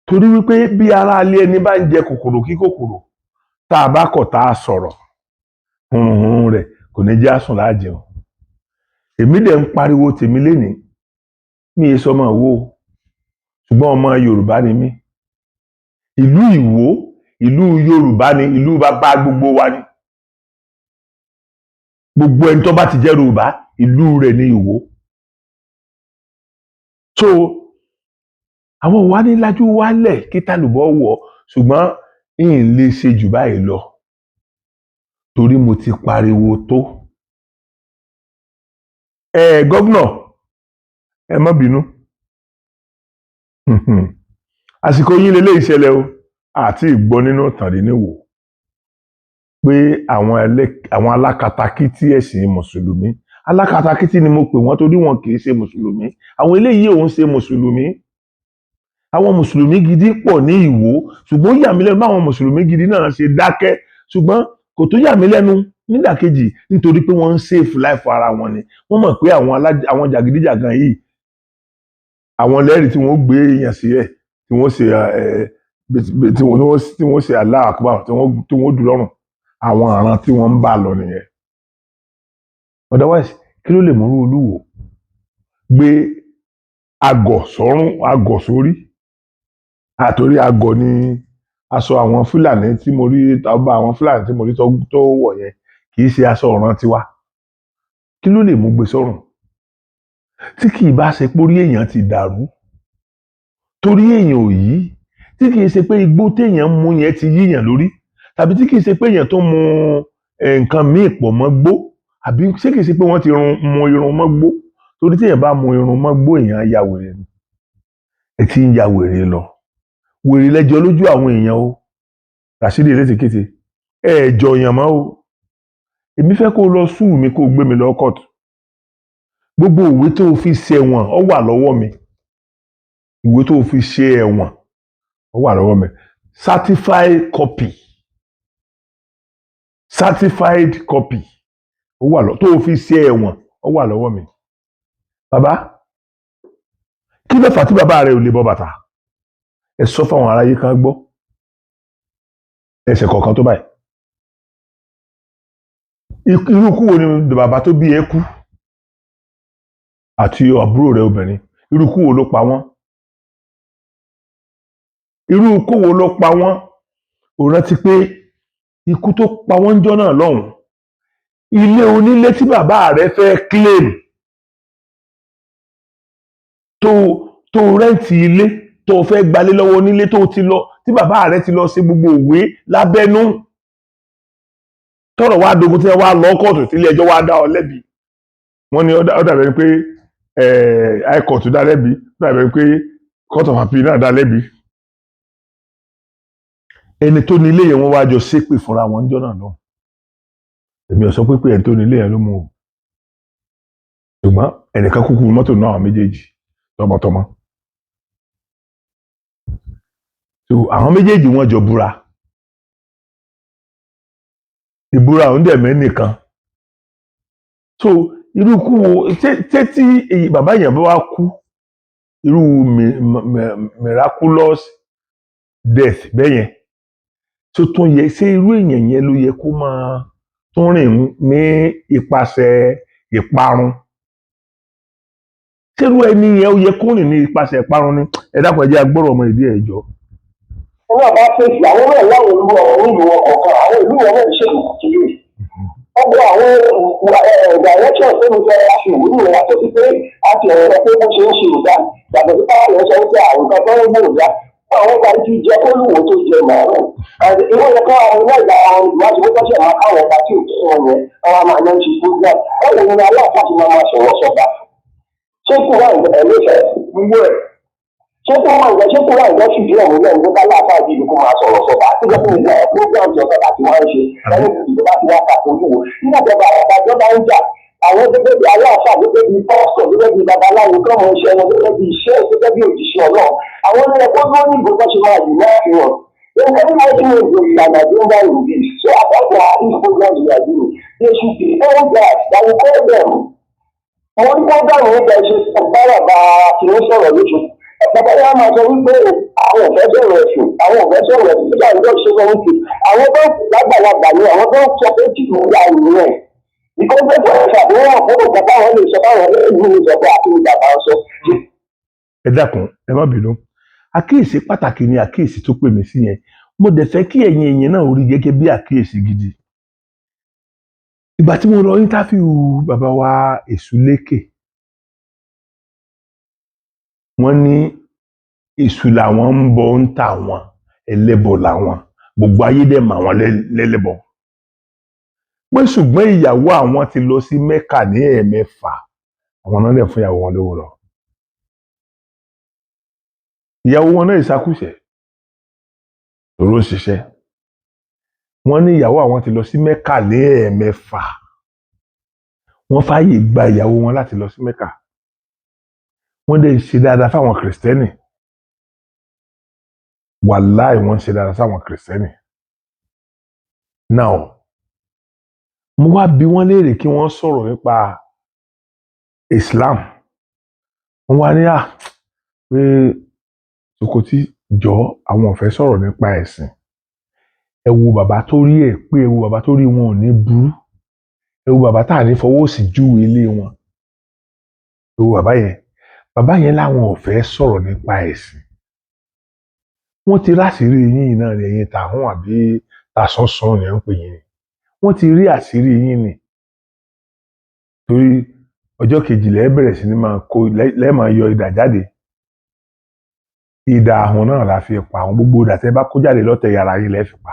torí wípé bí aráalé ẹni bá ń jẹ kòkòrò kí kòkòrò, tá a bá kọ̀ tá a sọ̀rọ̀ hùrùnhùrùn rẹ̀, kò ní jẹ́ àsùn láàjẹun. Èmi dẹ̀ ń pariwo tèmi lénìí. Mi ì sọmọ Ìwó o, ṣùgbọ́n ọmọ Yorùbá ni mí. Ìlú Ìwó, ìlú Yorùbá ni, ìlú bàbá gbogbo wa ni. Gbogbo ẹni tó bá ti jẹ́ Yorùbá, ìlú rẹ̀ ní Ìwó. So àwọn wa ní lájú wálẹ̀ kí tàlùbọ̀ wọ̀, ṣùgbọ́n n lè ṣe jù báyìí lọ torí mo ti pariwo tó. Ẹ governor, ẹ má bínú, àsìkò yín lélẹ́ ìṣẹ̀lẹ̀ o. Àti ìgbọ́ nínú ìtàn rí níwò pé àwọn alákatakítí ẹ̀sìn mùsùlùmí, alákatakítí ni mo pè wọ́n torí wọn kì í ṣe mùsùlùmí. Àwọn eléyìí òun ṣe mùsùlùmí. Àwọn mùsùlùmí gidi pọ̀ ní Ìwó, ṣùgbọ́n ó yà mí lẹ́nu báwọn mùsùlùmí gidi náà ṣe dákẹ́. Ṣùgbọ́n kò tó yà mí lẹ́nu nídàkejì, nítorí pé wọ́n ń save life ara wọn ni. Wọ́n mọ̀ pé àwọn jàgídíjàgan yìí, àwọn lẹ́rìí tí wọ́n gbé èèyàn sílẹ̀, tí wọ́n ṣe Allahu Akbar, tí wọ́n dùn lọ́rùn àwọn àràn tí wọ́n ń bá lọ nìyẹn. Otherwise, kí ló lè múrú Olúwo gbé àgọ̀ sọ́rùn, àgọ̀ sórí? Àtòrí àgọ̀ ni aṣọ àwọn Fúlàní tí mo rí, ọba àwọn Fúlàní tí mo rí tó wọ̀ yẹn, kì í ṣe aṣọ ọ̀ràn tiwa. Kí ló lè mú gbé sọ́rùn tí kì í bá ṣe pé orí èèyàn ti dàrú, torí èèyàn ò yí, tí kì í ṣe pé igbó téèyàn ń mu yẹn ti yíyàn lórí, tàbí tí kì í ṣe pé èèyàn tó mu nǹkan míì pọ̀ mọ́ gbó, àbí ṣé kì í ṣe pé wọ́n ti mu irun mọ́ gbó? Torí téèyàn bá mu irun mọ́ gbó, èèyàn á ya wèrè ni. Ẹ ti ń ya wèrè lọ, wèrè lẹ́jọ́ lójú àwọn èèyàn o. Rashidi Elétekéte, ẹ ẹ jọ èèyàn mọ́ o. Èmi fẹ́ kó o lọ sue mi, kó o gbé mi lọ kóòtù. Gbogbo ìwé tó o fi ṣe ẹ̀wọ̀n, ó wà lọ́wọ́ mi. Ìwé tó o fi ṣe ẹ̀wọ̀n, ó wà lọ́wọ́ mi. Certified copy, certified copy ó wà lọ tó o fi ṣe ẹ̀wọ̀n, ó wà lọ́wọ́ mi. Bàbá, kí ló fà á tí bàbá rẹ ò lè bọ́ bàtà? Ẹ sọ fáwọn aráyé kan gbọ́. Ẹsẹ̀ kọ̀ọ̀kan tó báyìí. Irú ikú wo ni bàbá tó bí ẹ kú àti àbúrò rẹ̀ obìnrin? Irú ikú wo ló pa wọ́n? Irú ikú wo ló pa wọ́n? Ò rántí pé ikú tó pa wọ́n jọ́ náà lọ́hùn, ilé onílé tí bàbá rẹ̀ fẹ́ claim, tó rent ilé, tó fẹ́ gbalé lọ́wọ́ onílé, tó ti lọ, tí bàbá rẹ̀ ti lọ ṣe gbogbo òwe lábẹ́nú, tọ́rọ̀ wá dogun, tí wọ́n wá lọ kóòtù, tí ilé ẹjọ́ wá dá ọ lẹ́bi. Wọ́n ní ó dàbẹ̀ ni pé high court dá lẹ́bi, ó dàbẹ̀ ni pé court of appeal náà dá lẹ́bi. Ẹni tó ní ilé yẹn, wọ́n wá jọ ṣépè fúnra wọn níjọ́ náà lọ́hùn. Èmi ò sọ pé ẹni tó ní ilé yẹn ló mú o, ṣùgbọ́n ẹnìkan kúkú mọ́tò náà, àwọn méjèèjì tọmọtọmọ. So àwọn méjèèjì, wọ́n jọ búra. Ìbúra òun dẹ̀ mẹ́nìkan. So irú ikú wo? Ṣé tí èyí bàbá yẹn bá wá kú irú miraculous death bẹ́yẹn tó tún yẹ, ṣé irú èèyàn yẹn ló yẹ kó máa tún rìn ní ipasẹ̀ ìparun? Ṣé irú ẹni yẹn ó yẹ kó rìn ní ipasẹ̀ ìparun ni? Ẹ dákun, ẹ jẹ́ agbọ́rọ̀ ọmọ ìdí ẹ̀ jọ. Wọn náà bá fèsì, àwọn náà láwọn ìlú ọ̀rọ̀ nílùú wọn kọ̀ọ̀kan, àwọn ìlú wọn náà ṣèlú kiri. Ọgbọ àwọn direction tó ń fẹ́ aṣọ ìwúlò wọn, yàtọ̀ sí pé a ti ọ̀rọ̀ pé bó ṣe ń ṣe ìdá, yàtọ̀ sí báwọn yẹn sọ wípé àrùn kan tó ń gbòòrò dá àwọn ọba ti jẹ kólúwò tó jẹ màálù ìwọ yẹ kó àwọn ilé ìgbà àwọn ìwádìí wọ́n tọ́jú àwọn káwọn ọba tí ò tó wọn yẹn, àwọn máa ń ṣe program. Báwo ni aláàfáà ti máa sọ̀rọ̀ sọ̀ba? Ṣé kò wá ẹ̀ ló fẹ́ Gbogbo ẹ̀. Ṣé kò wá ìjọ fìdí ẹ̀ múlẹ̀ nípa aláàfáà bíi kó máa sọ̀rọ̀ sọ̀ba àti ìjọba ìgbà program tí ọ̀sán láti wá ń ṣe ẹni ìjọba ti wá kàkó olúwo nígbà ìjọba àbájọba ń jà, àwọn gẹ́gẹ́ bí aláàfáà, gẹ́gẹ́ bí pásítọ̀, gẹ́gẹ́ bí babaláwo kọ́ mọ iṣẹ́ wọn gẹ́gẹ́ bí iṣẹ́, gẹ́gẹ́ bí òjíṣẹ́ Ọlọ́run, àwọn ní ẹ̀kọ́ tó ní ìgbọ́n ṣe máa yìí láti wọn. Everybody knows the agenda in this. So apart from all these programs we are doing, there should be elders that will call them. Mo ní program yìí bẹ̀rẹ̀ ṣe bára bá kìíní sọ̀rọ̀ lóṣù. Bàbá yẹn máa sọ wípé àwọn ò fẹ́ sọ̀rọ̀ ẹ̀sìn, àwọn ò fẹ́ sọ̀rọ̀ ẹ̀sìn, nígbà ìjọ ṣe sọ wípé àwọn tó ń lágbàlagbà ni àwọn tó ń sọ pé tí ìlú wà nìyẹn. Because bẹ́ẹ̀ sọ̀rọ̀ ṣàbí wọ́n fún òkú táwọn lè sọ, báwọn lè ní sọ pé àti bàbá ń sọ. Ẹ dákun, ẹ má bínú. Àkíyèsí pàtàkì ni àkíyèsí tó pè mí sí yẹn. Mo dẹ̀ fẹ́ kí ẹ̀yin èèyàn náà rí gẹ́gẹ́ bí àkíyèsí gidi. Ìgbà tí mo lọ interview bàbá wa Èṣùlékè, wọ́n ní èṣù làwọn ń bọ ń tà wọ́n, ẹlẹ́bọ làwọn, gbogbo ayé dẹ̀ mà wọ́n lẹ́lẹ́bọ, pé ṣùgbọ́n ìyàwó àwọn ti lọ sí Mẹ́kà ní 6, àwọn náà dẹ̀ fún ìyàwó wọn lówó lọ. Ìyàwó wọn náà ìsakúṣẹ̀ tòró ń ṣiṣẹ́. Wọ́n ní ìyàwó àwọn ti lọ sí Mẹ́kà ní 6. Wọ́n fààyè gba ìyàwó wọn láti lọ sí Mẹ́kà. Wọ́n dẹ̀ ń ṣe dáadáa fáwọn Kìrìsìtẹ́nì. Wàláì, wọ́n ń ṣe dáadáa sáwọn Kìrìsìtẹ́nì. Now, mo wá bi wọ́n léèrè kí wọ́n sọ̀rọ̀ nípa Islam. Wọ́n wá ní à pé Sokoti jọ, àwọn ò fẹ́ sọ̀rọ̀ nípa ẹ̀sìn. Ẹ wo bàbá tó rí ẹ pé, ẹ wo bàbá tó rí wọn ò ní burú, ẹ wo bàbá tá à ní fọwọ́ sí júwe ilé wọn, ẹ wo bàbá yẹn. Bàbá yẹn láwọn ò fẹ́ sọ̀rọ̀ nípa ẹ̀sìn. Wọ́n ti ráṣìírí yín náà ni, ẹ̀yin tàhún àbí tàsánsán ni à ń pè yín ni. Wọ́n ti rí àṣírí yín ni, torí ọjọ́ kejì lẹ́ẹ̀ bẹ̀rẹ̀ sí ni máa kó lẹ́ẹ̀ máa yọ idà jáde. Idà ahùn náà la fi pa àwọn gbogbo idà tẹ́ bá kó jáde lọ́tẹ̀ yàrá yín lẹ́ẹ̀ fi pa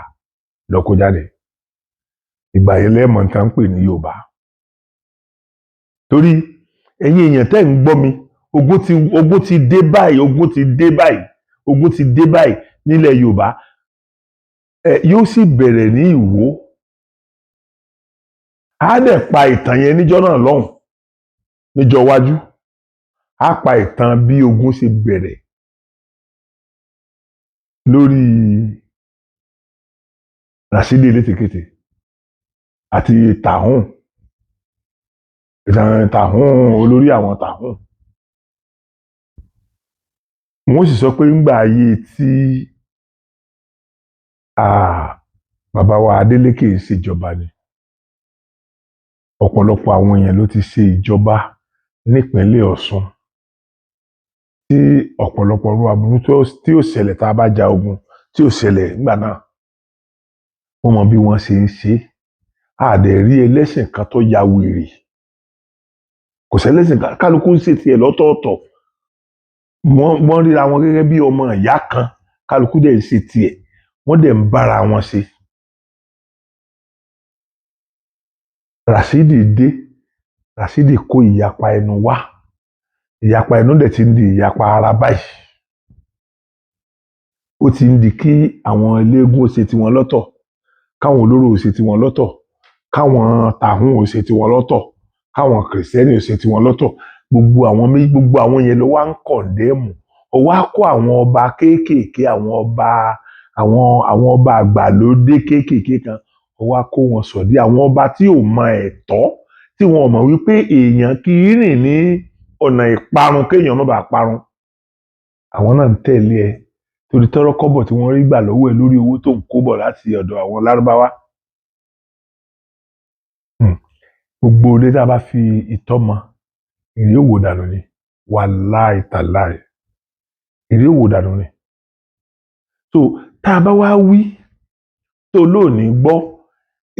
lọ kó jáde. Ìgbà yẹn lẹ́ẹ̀mọ̀ tán ń pè ní Yorùbá. Torí ẹ̀yin èèyàn tẹ́ ń gbọ́ mi, ogun ti dé báyìí, ogun ti dé báyìí, ogun ti dé báyìí nílẹ̀ Yorùbá. Ẹ yóò sì bẹ̀rẹ̀ ní Ìwó. Á dẹ̀ pa ìtàn yẹn níjọ́ náà lọ́hùn, níjọ́ iwájú. Á pa ìtàn bí ogun ṣe bẹ̀rẹ̀ lórí Rasidi Elétekéte àti Tàhún, ìtàn Tàhún, olórí àwọn Tàhún. Wọ́n sì sọ pé ńgbà ayé tí Bàbá wa Adeleke ń ṣèjọba ni. Ọ̀pọ̀lọpọ̀ àwọn èèyàn ló ti ṣe ìjọba nípínlẹ̀ Ọ̀ṣun tí ọ̀pọ̀lọpọ̀ irú aburú tí ó ṣẹlẹ̀ tá a bá ja ogun tí ò ṣẹlẹ̀ nígbà náà. Wọ́n mọ bí wọ́n ṣe ń ṣe. A dẹ̀ rí ẹlẹ́sìn kan tó ya wèrè. Kò sẹ́lẹ́sìn kan, kálukú ń ṣe tiẹ̀ lọ́tọ̀ọ̀tọ̀. Wọ́n ríra wọn gẹ́gẹ́ bí ọmọ ìyá kan, kálukú dẹ̀ ń ṣe tiẹ̀, wọ́n dẹ̀ ń bára wọn ṣe. Rashidi dé, Rashidi kó ìyapa ẹnu wá. Ìyapa ẹnu dẹ̀ ti ń di ìyapa ara báyìí. Ó ti ń di kí àwọn eléégún ó ṣe tiwọn lọ́tọ̀, káwọn olóró ó ṣe tiwọn lọ́tọ̀, káwọn tàhún ó ṣe tiwọn lọ́tọ̀, káwọn kìrìsìtẹ́nì ó ṣe tiwọn lọ́tọ̀. Gbogbo àwọn méjì, gbogbo àwọn yẹn ló wá ń condemn. Ó wá kó àwọn ọba kéékèèké, àwọn ọba, àwọn ọba àgbàlódé kéékèèké kan, ó wá kó wọn sọ̀dí. Àwọn ọba tí ò mọ ẹ̀tọ́, tí wọn ò mọ̀ wípé èèyàn kì í rìn ní ọ̀nà ìparun kéèyàn má bàa parun. Àwọn náà ń tẹ̀lé ẹ torí tọ́rọ́ kọ́bọ̀ tí wọ́n rí gbà lọ́wọ́ ẹ lórí owó tó ń kó bọ̀ láti ọ̀dọ̀ àwọn Lárúbáwá. Gbogbo ilé tá a bá fi ìtọ́ mọ, ìrì ó wó dànù ni. Wàláì tàláì. Ìrì ó wó dànù ni. So tá a bá wá wí tó lóòní gbọ́,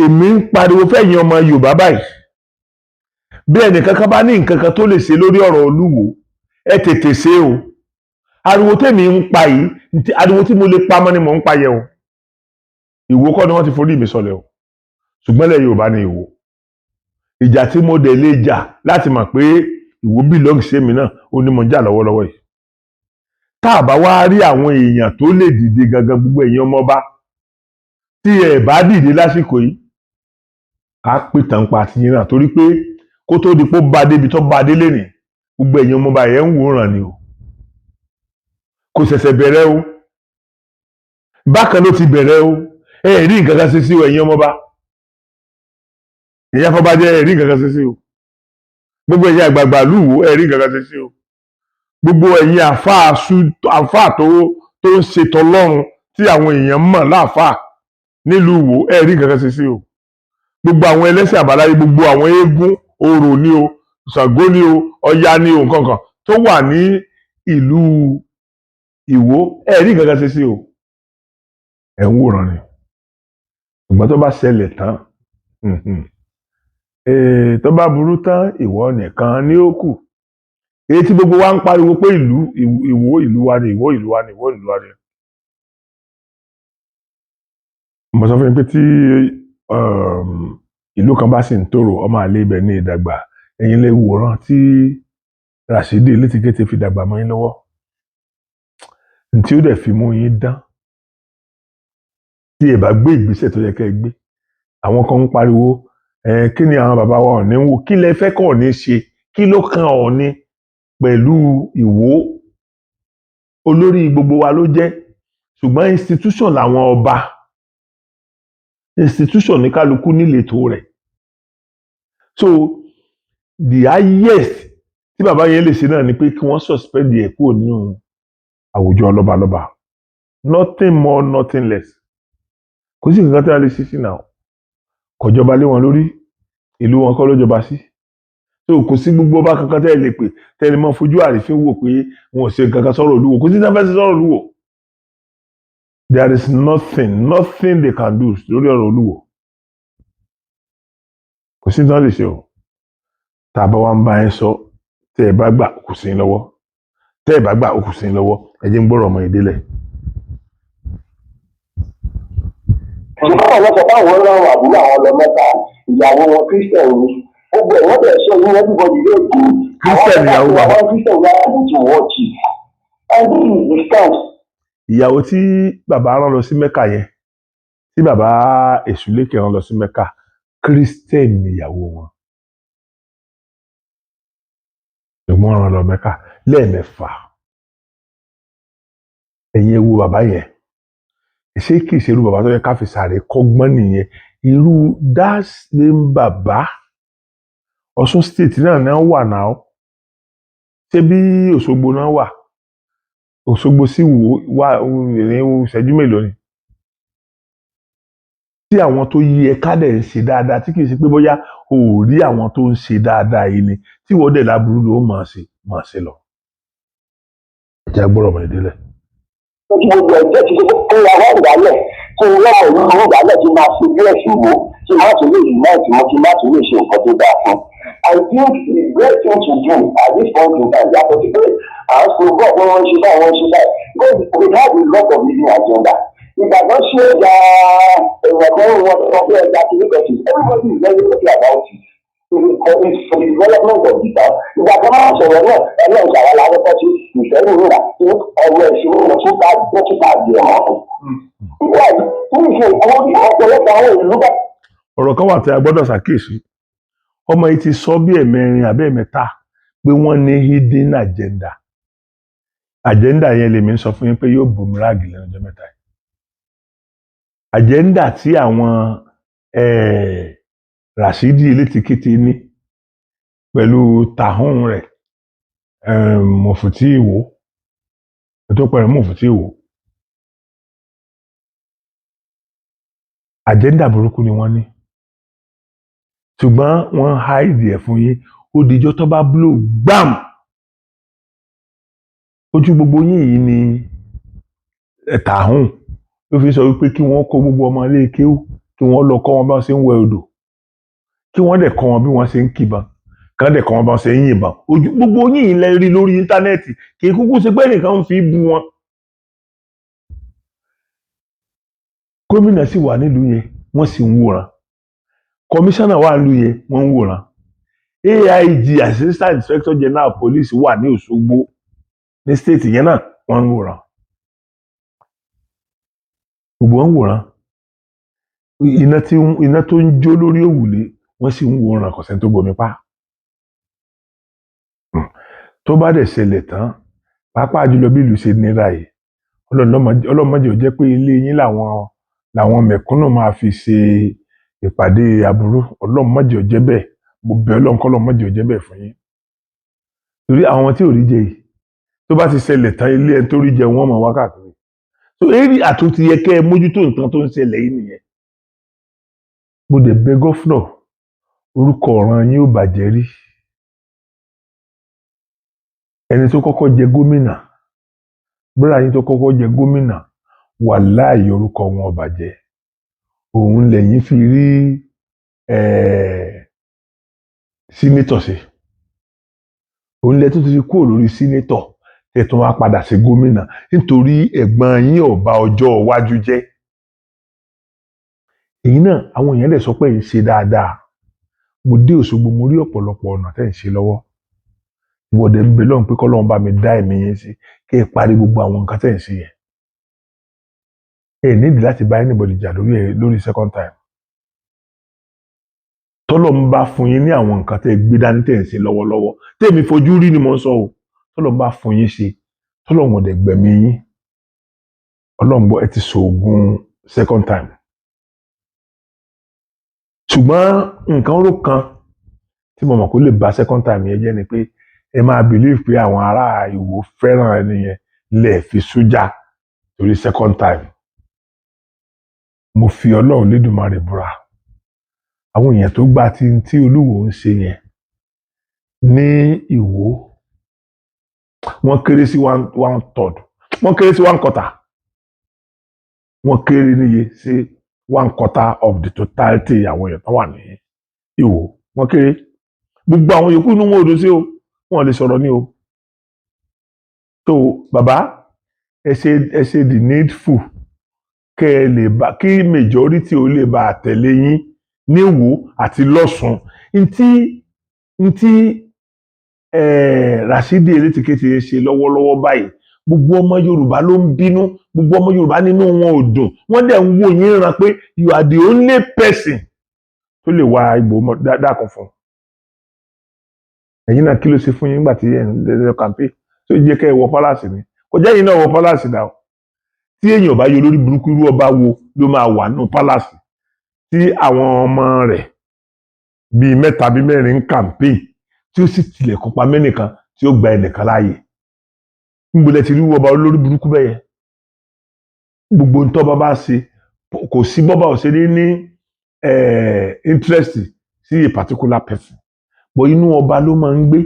èmi ń pariwo fẹ́yìn ọmọ Yorùbá báyìí. Bí ẹnìkan kan bá ní nǹkan kan tó lè ṣe lórí ọ̀rọ̀ Olúwo, ẹ tètè ṣe o. Ariwo tèmi ń pa yìí, ariwo tí mo lè pa mọ́ ni mò ń pa yẹ o. Ìwó kọ́ ni wọ́n ti forí mi sọlẹ̀ o. Ṣùgbọ́n ilẹ̀ Yorùbá ni Ìwó. Ìjà tí mo dẹ̀ lè jà láti mọ̀ pé Ìwó belong sí èmi náà, ó ní mo ń jà lọ́wọ́lọ́wọ́ yìí. Tá a bá wá rí àwọn èèyàn tó lè dìde gangan, gbogbo èèyàn ọmọọba tí ẹ bá dìde lásìkò yìí, á pìtàn pa àtìyìn náà, torí pé kó tó di pé ó bá débi tó bá dé lénìí, gbogbo èèyàn ọmọọba yẹn ń wòran ni o. Kò ṣẹ̀ṣẹ̀ bẹ̀rẹ̀ o. Bákan ló ti bẹ̀rẹ̀ o. Ẹ rí nǹkan kan ṣe sí o, ẹ̀yin ọmọọba. Ìyá Afọbajẹ, ẹ rí nǹkan kan ṣe sí o. Gbogbo ẹ̀yin àgbààgbà lúwo, ẹ rí nǹkan kan ṣe sí o. Gbogbo ẹ̀yin àáfàá tó ń ṣe tọlọ́run tí àwọn èèyàn mọ̀ láàfáà nílùú Ìwó, ẹ rí nǹkan kan ṣe sí o. Gbogbo àwọn ẹlẹ́sìn àbáláyé, gbogbo àwọn eégún, orò ni o, Ṣàngó ni o, Ọya ni o, nǹkan kan tó wà ní ìlú Ìwó, ẹ rí nǹkan kan ṣe sí o. Ẹ ń wòran ni. Ṣùgbọ́n tó bá ṣẹlẹ̀ tán, tó bá burú tán, ìwọ nìkan ni ó kù. Èyí tí gbogbo wa ń pariwo pé ìlú Ìwó ìlú wa ni, Ìwó ìlú wa ni, Ìwó ìlú wa ni. Mo sọ fún yín pé tí ìlú kan bá sì ń tòrò, ọmọ àlè ibẹ̀ ní ìdàgbà. Ẹ̀yin lè wòran tí Rashidi Létíkété fi dàgbà mọ́ yín lọ́wọ́. Ntí ó dẹ̀ fi mú yín dán. Tí ẹ bá gbé ìgbésẹ̀ tó yẹ kẹ́ ẹ gbé. Àwọn kan ń pariwo, kí ni àwọn bàbá wa Ọọ̀ni ń wò? Kí lẹ fẹ́ kọ́ Ọọ̀ni ṣe? Kí ló kan Ọọ̀ni pẹ̀lú Ìwó? Olórí gbogbo wa ló jẹ́. Ṣùgbọ́n institution làwọn ọba. Institution ní kálukú níletò rẹ̀. So the highest tí bàbá yẹn lè ṣe náà ni pé kí wọ́n suspend ẹ̀ kúrò nínú àwùjọ lọ́balọ́ba. Nothing more, nothing less. Kò sí nǹkan tí a lè ṣe sí náà. Kò jọba lé wọn lórí, ìlú wọn kọ́ ló jọba sí. So kò sí gbogbo ọba kankan tẹ́ ẹ lè pè, tẹ́ ẹ lè máa fojú àrífín wò pé wọn ò ṣe nǹkan kan sọ̀rọ̀ Olúwo. Kò sí sáfẹ́ sí sọ̀rọ̀ Olúwo. There is nothing, nothing they can do lórí ọ̀rọ̀ Olúwo. Kò sí tí wọ́n lè ṣe o. Tá a bá wá ń bá yín sọ, tẹ́ ẹ bá gbà, ó kù sí yín lọ́wọ́. Tẹ́ ẹ bá gbà, ó kù sí yín lọ́wọ́. Ẹ jẹ́ ń gbọ́rọ̀ ọmọ yìí délẹ̀. Ṣùgbọ́n àwọn sọ fáwọn ọlọ́run àbúrò àwọn lọ mẹ́ta, ìyàwó wọn Christian ni. Gbogbo ẹ̀ wọ́n bẹ̀ sọ ní everybody yóò dé. Christian ìyàwó bàbá. Àwọn Christian wà to watch it. And this is the stand. Ìyàwó tí bàbá rán lọ sí Mẹ́kà yẹn, tí bàbá Èṣùlékè rán lọ sí Mẹ́kà, Christian níyàwó wọn. Ṣùgbọ́n rán lọ Mẹ́kà lẹ́ẹ̀mẹ́fà. Ẹ̀yin ẹ wo bàbá yẹn. Ṣé kìí ṣe irú bàbá tó yẹ ká fi sàré kọ́gbọ́n nìyẹn? Irú that same bàbá, Ọ̀ṣun state náà náà wà náà. Ṣé bí Òṣogbo náà wà? Òṣogbo sì wò wá ìrìn ìṣẹ́jú mélòó ni? Tí àwọn tó yí ẹ ká dẹ̀ ń ṣe dáadáa, tí kì í ṣe pé bóyá o ò rí àwọn tó ń ṣe dáadáa yìí ni, tí wọ́n dẹ̀ láburú ló máa ṣe lọ. Ẹ jẹ́ agbọ́rọ̀ mọ̀ ìdílé. Kí gbogbo ẹ̀jẹ̀ ti ṣe kó ra wá ìdálẹ̀, kí n wá ìlú ìdálẹ̀, kí n máa ṣe bí ẹ̀sìn wò, kí n má tún lè unite mọ́, kí n má tún lè ṣe nǹkan tó dáa fún. I think the great thing to do at this point in time, yàtọ̀ sí pé à ń sọ bọ́ọ̀ pé wọ́n ń ṣe báyìí, wọ́n ń ṣe báyìí, because we have a lot of hidden agenda. Ìgbàgbọ́ ṣe é ga èèyàn kan, wọ́n sọ pé ẹja kìíní kan sí, everybody is very happy about it. It's for the development of the town. Ìgbà kan máa ń sọ̀rọ̀ náà, ẹlẹ́yìn ṣàwọn làwọn kan sí ìfẹ́ nìyíra ọ̀rọ̀ ẹ̀sìn wọn tún ká, wọ́n tún ká dì ọ́. Nígbà yìí ní ìṣe àwọn ọ̀pọ̀lọpọ̀ àwọn ìlú bá. Ọ̀rọ̀ kan wà tí a gbọ́dọ̀ ṣàkíyèsí. Ọmọ yìí ti sọ bí ẹ̀mẹrin àbí ẹ̀mẹta pé wọ́n ní hidden agenda. Agenda yẹn lèmi ń sọ fún yín pé yóò boomerang lẹ́nu ọjọ́ mẹ́ta yìí. Agenda tí àwọn Rashidi Elétíkété ní pẹ̀lú tahun rẹ̀, Mùfútì Ìwó tó pẹ̀lú Mùfútì Ìwó, agenda burúkú ni wọ́n ní, ṣùgbọ́n wọ́n hide ẹ̀ fún yín. Ó dijọ́ tó bá blow gbam ojú gbogbo yín yìí ni tahun ló fi sọ wípé kí wọ́n kó gbogbo ọmọ ilé kéwú, kí wọ́n lọ kọ́ wọn bí wọ́n ṣe ń wẹ odò, kí wọ́n dẹ̀ kọ́ wọn bí wọ́n ṣe ń kìbọn, kí wọ́n dẹ̀ kọ́ wọn bí wọ́n ṣe ń yìnbọn. Ojú gbogbo yín yìí lẹ rí lórí íńtánẹ́ẹ̀tì. Kì í kúkú ṣe pé nìkan ń fi bú wọn. Gómìnà sì wà nílùú yẹn, wọ́n sì ń wòran. Kọmíṣánná wà nílùú yẹn, wọ́n ń wòran. AIG, Assistant Inspector General of Police, wà ní Òṣogbo ní state yẹn náà, wọ́n ń wòran. Gbogbo wọn ń wòran. Iná tó ń jó lórí òwúlé, wọ́n sì ń wòran, kò sẹ́ni tó bomi pa. Tó bá dẹ̀ ṣẹlẹ̀ tán, pàápàá jùlọ bí ìlú ṣe nira yìí, Ọlọ́run má jẹ́ ó jẹ́ pé ilé yín làwọn mẹ̀kúnnù máa fi ṣe ìpàdé aburú. Ọlọ́run má jẹ́ ó jẹ́ bẹ́ẹ̀. Mo bẹ̀ Ọlọ́run kọ́lọ́run má jẹ́ ó jẹ́ bẹ́ẹ̀ fún yín, torí àwọn tí ò rí jẹ yìí, tó bá ti ṣẹlẹ̀ tán, ilé ẹni tó rí jẹ wọ́n máa wá káàkiri. So eré àtúntì yẹ kẹ́ ẹ mójútó nǹkan tó ń ṣẹlẹ̀ yìí nìyẹn. Mo dẹ̀ bẹ̀ governor, orúkọ ọ̀ràn yín ò bàjẹ́ rí. Ẹni tó kọ́kọ́ jẹ gómìnà, bọ́lá yín tó kọ́kọ́ jẹ gómìnà, wàláhì, orúkọ wọn ò bàjẹ́. Òun lẹ́yìn fi rí senator sí, òun lẹ́ tó ti fi kúrò lórí senator, tẹ̀ tún wá padà sí gómìnà, nítorí ẹ̀gbọ́n yín ò bá ọjọ́ iwájú jẹ́. Èyí náà, àwọn èèyàn dẹ̀ sọ pé ẹ̀ ń ṣe dáadáa. Mo dé Òṣogbo, mo rí ọ̀pọ̀lọpọ̀ ọ̀nà tẹ́ ń ṣe lọ́wọ́. Ìwọ́de ń bẹ lọ́hùn pé kọ́lọ́hún bá mi dá ẹ̀mí yín sí, kí ẹ parí gbogbo àwọn nǹkan tẹ́ ń ṣe yẹn. Ẹ nídìí láti bá anybody jà lórí ẹ lórí second time. Tọ́lọ̀ ń bá fún yín ní àwọn nǹkan tẹ́ gbé dání tẹ́ ń ṣe lọ́wọ́lọ́wọ́, tẹ́mi fojú rí ni mo ń sọ o. Tọ́lọ̀ ń bá fún yín ṣe, tọ́lọ̀ wọn dẹ̀ gbẹ̀mí yín, Ọlọ́run gbọ́, ẹ ti ṣoògùn second time. Ṣùgbọ́n nǹkan oró kan tí mo mọ̀ kó lè ba second time yẹn jẹ́ ni pé ẹ máa believe pé àwọn ará Ìwó fẹ́ràn ẹni yẹn lè fi sójà torí second time. Mo fi Ọlọ́run Lédùmarè búra, àwọn èèyàn tó gbà tí Olúwo ń ṣe yẹn ní Ìwó, wọ́n kéré sí one third, wọ́n kéré sí one quarter, wọ́n kéré níye sí one quarter of the totality àwọn èèyàn tó wà ní Ìwó. Wọ́n kéré. Gbogbo àwọn yòókù inú wọn ò dùn sí o, wọn lè sọ̀rọ̀ ní o. So bàbá, ẹ ṣe the needful, kẹ́ ẹ lè bá kí majority ó lè bá tẹ̀lé yín níwò àti lọ́sùn. Ntí Rashidi Elétíkété ṣe lọ́wọ́lọ́wọ́ báyìí, gbogbo ọmọ Yorùbá ló ń bínú. Gbogbo ọmọ Yorùbá nínú wọn ò dùn. Wọ́n dẹ̀ ń wò yín ran pé you are the only person tó lè wá Ìgbòho dákun fún ẹ̀yin náà. Kí ló ṣe fún yín nígbà tí ẹ̀ ń lọ campaign tó jẹ́ kẹ́ ẹ wọ palace ni? Kò jẹ́ yín náà wọ palace náà. Tí èèyàn bá yọ lórí burúkú, irú ọba wo ló máa wà nínú palace tí àwọn ọmọ rẹ̀ bíi mẹ́ta, bíi mẹ́rin ń campaign, tí ó sì tilẹ̀kùn pa mẹ́nìkan, tí ó gba ẹnìkan láàyè? Níbo lẹ ti rí ọba olórí burúkú bẹ́ẹ̀ yẹn? Gbogbo ntọ́ bá ṣe Kò sí bọ́bá ò ṣe ní interest sí a particular person, but inú ọba ló máa ń gbé.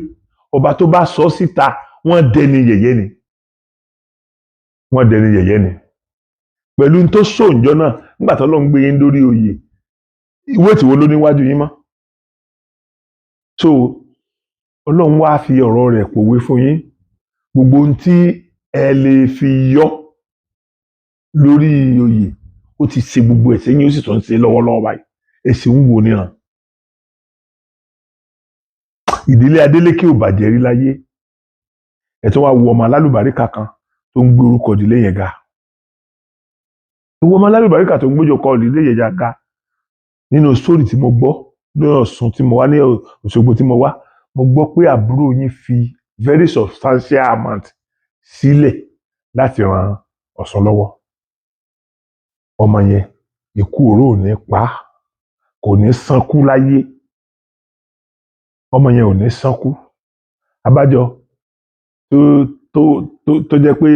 Ọba tó bá sọ síta, wọ́n dẹni yẹ̀yẹ́ ni, wọ́n dẹni yẹ̀yẹ́ ni. Pẹ̀lú tó sòǹjọ́ náà, nígbà tó lọ́n gbé yín lórí oyè, ìwé tìwo ló níwájú yín mọ́. So Ọlọ́run wá fi ọ̀rọ̀ rẹ̀ pòwe fún yín. Gbogbo ohun tí ẹ lè fi yọ lórí oyè, ó ti ṣe gbogbo ẹ̀ sẹ́yìn, ó sì tún ń ṣe lọ́wọ́lọ́wọ́ báyìí. Ẹ sì ń wò níran. Ìdílé Adélékè ò bàjẹ́ rí láyé. Ẹ tó wá wo ọmọ alálùbáríkà kan tó ń gbé orúkọ ìdílé yẹn ga. Ìwọ ọmọ alálùbáríkà tó ń gbójú ọkọ ìdílé yẹn ga, nínú sórí tí mo gbọ́ ní Ọ̀ṣun tí mo wá, ní Òṣogbo tí mo wá, mo gbọ́ pé àbúrò yín fi very substantial amount sílẹ̀ láti ran Ọ̀ṣun lọ́wọ́. Ọmọ yẹn, ikú oró ò ní pa á, kò ní sánkú láyé. Ọmọ yẹn ò ní sánkú. Abájọ tó jẹ́ pé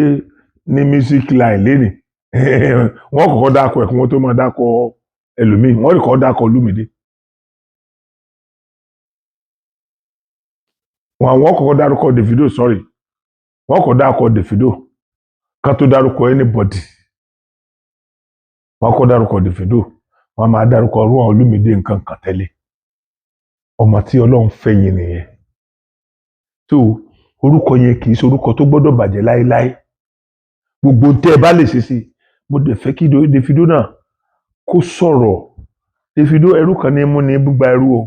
ní music line lénìí, wọ́n kọ́kọ́ dákọ̀ ẹ̀ kí wọ́n tó máa dákọ̀ ẹlòmíì. Wọ́n rí kọ́ dákọ̀ Olúmídé. Wọ́n kọ́kọ́ dárúkọ Davido, sorry, wọ́n kọ́ dárúkọ Davido ká tó dárúkọ anybody. Wọ́n kọ́ dárúkọ Davido, wọ́n máa dárúkọ ọrún Olúmídé nǹkan kan tẹ́lẹ̀. Ọmọ tí Ọlọ́run fẹ́ yín nìyẹn. Tó orúkọ yẹn kì í ṣe orúkọ tó gbọ́dọ̀ bàjẹ́ láéláé. Gbogbo tẹ́ ẹ bá lè ṣe sí, mo dẹ̀ fẹ́ kí Davido náà kó sọ̀rọ̀. Davido, ẹrú kan ní mú ní gbígba ẹrú o.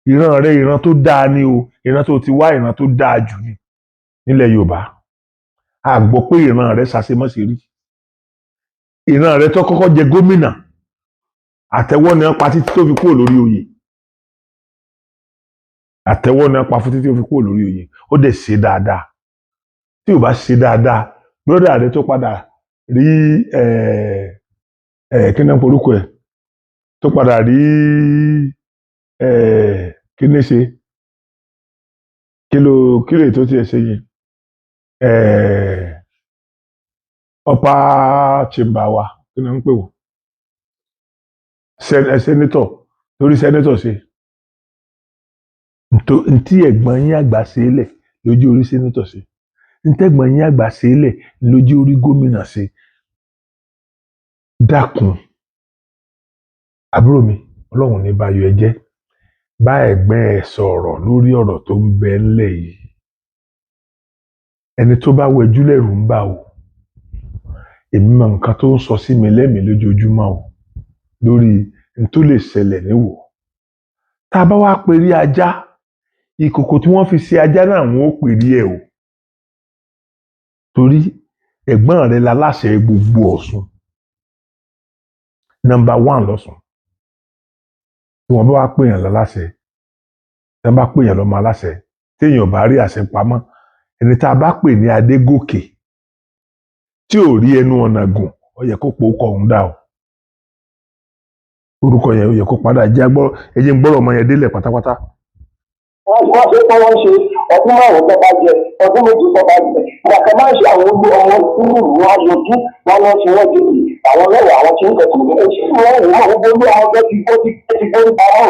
Ìran rẹ, ìran tó dáa ni o. Ìran tó ti wá, ìran tó dáa jù ni nílẹ̀ Yorùbá. A gbọ́ pé ìran rẹ ṣàṣemọ́ṣe rí. Ìran rẹ tó kọ́kọ́ jẹ gómìnà, àtẹ́wọ́ ni wọ́n pa títí tó fi kúrò lórí oyè. Àtẹ́wọ́ ni wọ́n pa fún títí tó fi kúrò lórí oyè. Ó dẹ̀ ṣe dáadáa. Tí ò bá ṣe dáadáa, brother rẹ tó padà rí ẹ kí ni wọ́n porúkọ ẹ̀, tó padà rí ẹ kí ni ṣe, kí ló kí lè tó tiẹ̀ ṣe yẹn, upper chamber wa, kí ni wọ́n ń pè wọ́n, senator, torí senator ṣe ntí ẹ̀gbọ́n yín àgbà ṣe é lẹ̀ lójú orí senator ṣe, ntẹ́gbọ́n yín àgbà ṣe é lẹ̀ lójú orí gómìnà ṣe. Dákun, àbúrò mi, Ọlọ́run ní báyọ̀ ẹ jẹ́. Bá ẹ̀gbọ́n ẹ sọ̀rọ̀ lórí ọ̀rọ̀ tó ń bẹ ńlẹ̀ yìí. Ẹni tó bá wẹjú lẹ́rù ń bà o. Èmi mọ nǹkan tó ń sọ sí mi lẹ́mìí lójoojúmọ́ o lórí n tó lè ṣẹlẹ̀ níwò. Tá a bá wá perí ajá, ìkòkò tí wọ́n fi ṣe ajá náà, wọ́n ó perí ẹ̀ o, torí ẹ̀gbọ́n rẹ̀ láláṣẹ gbogbo Ọ̀ṣun, number one lọ́ṣun. Tí wọ́n bá wá pèèyàn láláṣẹ, tí wọ́n bá pèèyàn lọ́mọ aláṣẹ, téèyàn bá rí àṣẹ pamọ́, ẹni tá a bá pè ní Adégòkè tí ò rí ẹnu ọ̀nà gùn, ó yẹ kó po ọkọ̀ òun dà o. Orúkọ yẹn, ó yẹ kó padà jẹ́ agbọ́. Ẹ jẹ́ ń gbọ́rọ̀ ọmọ yẹn délẹ̀ pátápátá. Wọ́n ṣe pé wọ́n ṣe ọdún 5 tó bá jẹ, ọdún 7 tó bá jẹ, ìgbà kan máa ń ṣe àwọn olú ọmọ kúrú, wọn á yọjú, wọn lọ sí wọn jòyè àwọn lọ́wọ́ àwọn tí ń kẹkọ̀ọ́ ní oṣù wọn wò ó. Gbogbo olú àwọn tó ti gbó ti ti gbó ń pamọ́,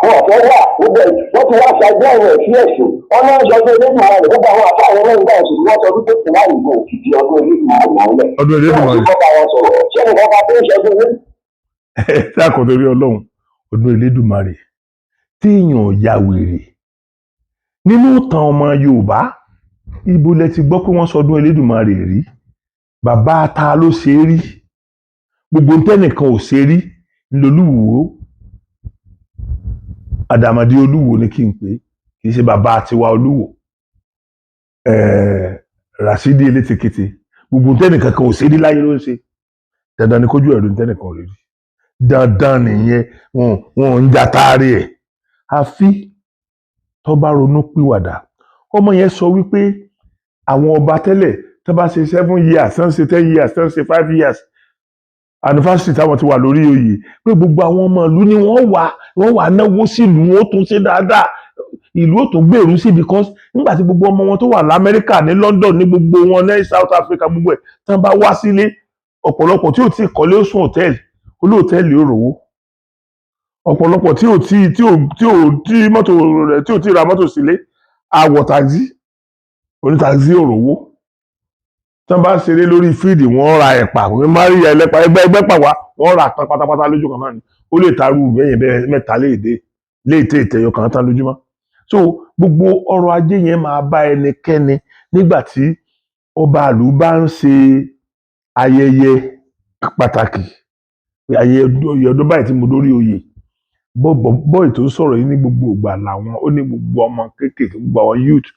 wọn fẹ́ wà gbogbo ẹ̀. Wọ́n ti wá ṣàgbé ọ̀rọ̀ sí ẹ̀sìn. Wọ́n náà ń ṣọdún Elédùmarè. Gbogbo àwọn àfáà wọn náà ń gbà ẹ̀sìn. Wọ́n sọ wípé kò láì gbò òkìkí ọdún Elédùmarè wọn lẹ̀. Ọdún Elédùmarè. Wọ́n ti kọ́ bá wọn sọ̀rọ̀. Ṣé nìkan bá tó ń ṣọdún Elédùmarè? Dákun, torí Ọlọ́run, ọdún Elédùmarè tí èèyàn ò ya wèrè nínú ìtàn ọmọ Yorùbá, ibo lẹ ti gbọ́ pé wọ́n sọdún Elédùmarè rí? Bàbá ta ló ṣe é rí? Gbogbo ntẹ́nìkan ò ṣe rí ńlọlúwo Àdàmàdì. Olúwo ni kí n pè é, kì í ṣe bàbá tiwa Olúwo Ràṣídì elétekéte. Gbogbo ntẹ́nìkan kan ò ṣe rí láyé ló ń ṣe. Dandan ni kójú ẹ̀rù ntẹ́nìkan ò rí rí. Dandan nìyẹn. Wọn ò ń jataari ẹ̀ àfi tó bá ronú pìwàdà. Ọmọ yẹn sọ wípé àwọn ọba tẹ́lẹ̀, tó bá ṣe 7 years, tó ń ṣe 10 years, tó ń ṣe 5 years anniversary táwọn ti wà lórí oyè, pé gbogbo àwọn ọmọ ìlú ni wọ́n wà náwó sílùú, wọn ó tún ṣe dáadáa, ìlú ó tún gbèrú sí, because nígbà tí gbogbo ọmọ wọn tó wà lamẹ́ríkà, ní London, ní gbogbo wọn, ní South Africa, gbogbo ẹ̀, tí wọ́n bá wá sílé. Ọ̀pọ̀lọpọ̀ tí ò tí ì kọ́lé, ó sùn hòtẹ́ẹ̀lì, olóòtẹ́ẹ̀lì ò rówó. Ọ̀pọ̀lọpọ̀ tí ò tí tí ò tí ò tí mọ́tò rẹ̀, tí ò tí ra mọ́tò sílé, àwọ̀ taxi, onítaxi ò rówó. Tí wọ́n bá ṣeré lórí field, wọ́n ra ẹ̀pà, wọ́n má rí ẹlẹ́pà ẹgbẹ́ ẹgbẹ́ pà wá, wọ́n rà tán pátápátá lójú kan náà ni. Ó lè tarú bẹ́yẹn bẹ́ẹ̀ mẹ́ta léèdè léètè ìtẹ̀yọ kan tán lójúmọ́. So gbogbo ọrọ̀ ajé yẹn máa bá ẹnikẹ́ni nígbà tí ọba ìlú bá ń ṣe ayẹyẹ pàtàkì, ayẹyẹ ọdún báyìí tí mo dórí oyè. Bọ́ì tó ń sọ̀rọ̀ yìí, ní gbogbo ìgbà làwọn ó ní gbogbo ọmọ kéékèèké, gbogbo àwọn youth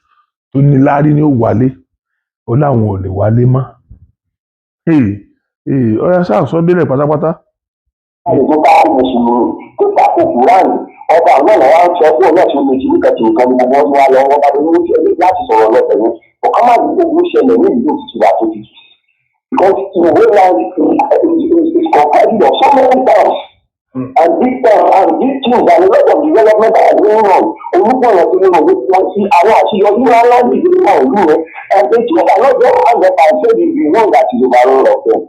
tó ní láárí ní ó wálé, ó láwọn ò lè wálé mọ́. Ọ̀yá, sáà sọ délẹ̀ pátápátá. Àlejò bá mùsùlùmí tó tako Kúránì, ọba náà wá ń sọ pé òun náà ti lè kìíní kan kìíní kan ní gbogbo wọn wá lọ, wọn bá ní láti sọ̀rọ̀ lọ pẹ̀lú ọ̀kan máa ní gbogbo ṣẹlẹ̀ ní ìlú òtútù wa tó tutù, because Ìwó land is comprised of so many towns and big towns and big things and a lot of development are going on. Olúkọ̀ọ̀nà tó nínú òwe wọn sí àwọn àṣeyọrí ńlá ńlá ní ìlú náà, ìlú rẹ, and they too cannot just stand up and say the one that is overall of them.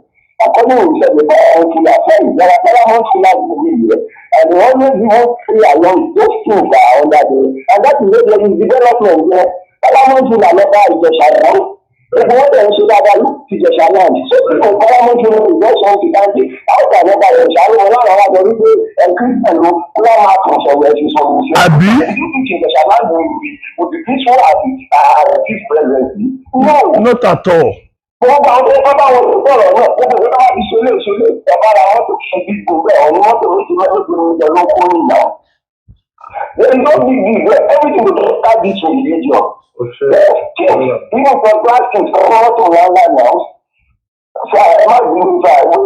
According to the paramount ruler, sorry, there are paramount rulers everywhere, and they always even play along those things that are under the, and that is where there is development there. Paramount ruler lọ́ba Ìjẹ̀ṣà náà, gbogbo wọn tẹ̀ ń ṣe dáadáa ló ti Ìjẹ̀ṣà náà. So people, paramount ruler is not something can be how can ọba Ìjẹ̀ṣà ló wọn láwọn wájọ wípé ẹ Christian ló kó wọn máa kàn sọ̀rọ̀ ẹ̀sìn sọ̀rọ̀ òṣèlú? Àbí? Do you think Ìjẹ̀ṣà land will be peaceful as it is presently? No. Not at all. Wọ́n bá wọn bá wọn sọ̀rọ̀ náà, gbogbo ìwé bá ti ṣọlé ṣọlé, ọba ra mọ́tò fún gbígbó bẹ́ẹ̀, ọ̀run mọ́tò ló ti mọ́tò tó ń jẹ ló kó nìyà. There is no big deal there. Everything go start this religion. Even for black things, ọmọ mọ́tò ńlá ńlá náà. Sọ ẹ má bínú sá, bó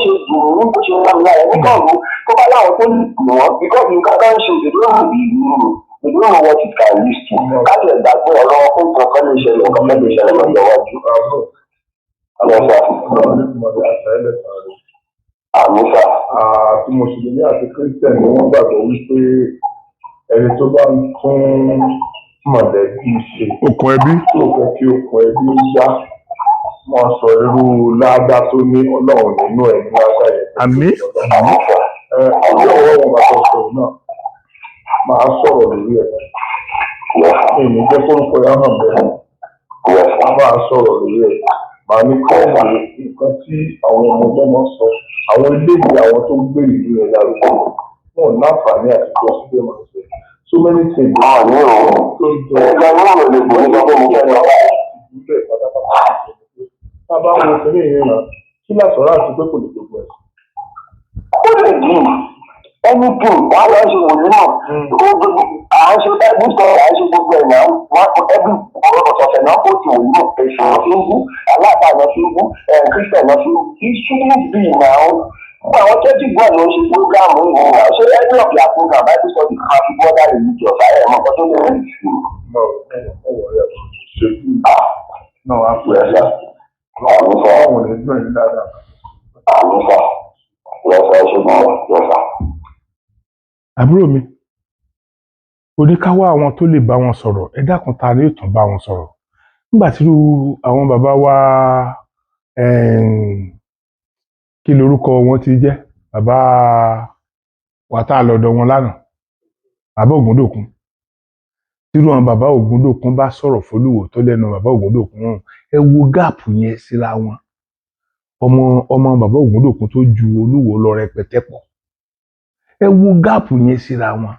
ṣe dùn ún, bó ṣe rán mi lára nígbà wo tó bá láwọn tó lè dùn wọ́n, because nǹkan kan ń ṣe, they don't know the meaning, they don't know what it can lead to. Káàtì ẹ̀gbà pé ọ̀rọ̀ nǹkan kan lè ṣẹlẹ̀, nǹkan kan lè ṣẹlẹ̀ lọ́jọ́ iwájú. Yes, sir. Àmín, sir. Àti mùsùlùmí àti Christian ni wọ́n gbàgbọ́ wípé ẹni tó bá ń tún mọ̀lẹ́bí ṣe, Okùn ẹbí. tó fẹ́ kí okùn ẹbí ó já, wọ́n sọ irú ládá tó ní Ọlọ́run nínú ẹ̀ ní ládá yẹn. Àmín. Àmín, sir. Ẹ ọjọ́ ọwọ́ wọn bá tó sọ̀rọ̀ náà, máa sọ̀rọ̀ lórí ẹ̀. Yes, sir. Mi ní jẹ́ kórúkọ yẹn hàn bẹ́ẹ̀. Yes, sir. A máa sọ̀rọ̀ lórí ẹ̀. Màá ní kọ́ wo nǹkan tí àwọn ọmọ ọlọ́mọ sọ. Àwọn iléèwé, àwọn tó ń gbé ìlú yẹn lárugẹ, wọn ò láǹfààní àti lọ síbẹ̀ máa ṣe so many things Àwọn ní o. tó ń jọ Ẹgbẹ́ náà lè gbọ́ nígbà pé mo fẹ́ lọ báyìí. ìbílẹ̀ pátápátá. Tá a bá wo kínní yìí ràn kí lásọ̀rọ̀ àti pé kò lè gbogbo ẹ̀. Ó lè dín anything wàá lọ ṣe wòlíì náà. À ń ṣe bible story, à ń ṣe gbogbo ẹ̀ náà. Wọ́n every ọ̀sọ̀ọ̀sẹ̀ náà kó ti wòlíì náà, èṣù náà fi ń bú, aláàbà náà fi ń bú, Christian náà fi ń bú. It shouldn't be now. Gbogbo àwọn church gbọ́n ló ń ṣe program yìí náà. Ṣé any of their program, bible study kan fi bother religious ayé ẹ̀ mọ̀ nǹkan tó lè rí sí i? Mọ̀ ọ́ wọ̀ ẹ́ ṣe náà wá pè Yes, é. sir. Àmín, sir. Ọlọ́run ò ní dùn yín dáadáa. Àmín, sir. Yes, sir. Ṣe gan. Yes, sir. Àbúrò mi, oníkáwá, àwọn tó lè bá wọn sọ̀rọ̀, ẹ dákun, ta ni yóò tún bá wọn sọ̀rọ̀ nígbà tí irú àwọn bàbá wa, kí lorúkọ wọn ti jẹ́, bàbá wa tá a lọ́dọ̀ wọn lánàá, bàbá Ògúndòkun, tírú àwọn bàbá Ògúndòkun bá sọ̀rọ̀ fólúwò tó lẹ́nu bàbá Ògúndòkun hàn, ẹ wo gap yẹn síra wọn. Ọmọ ọmọ bàbá Ògúndòkun tó ju Olúwo lọ rẹpẹtẹ pọ̀, ẹ wo gap yẹn síra wọn.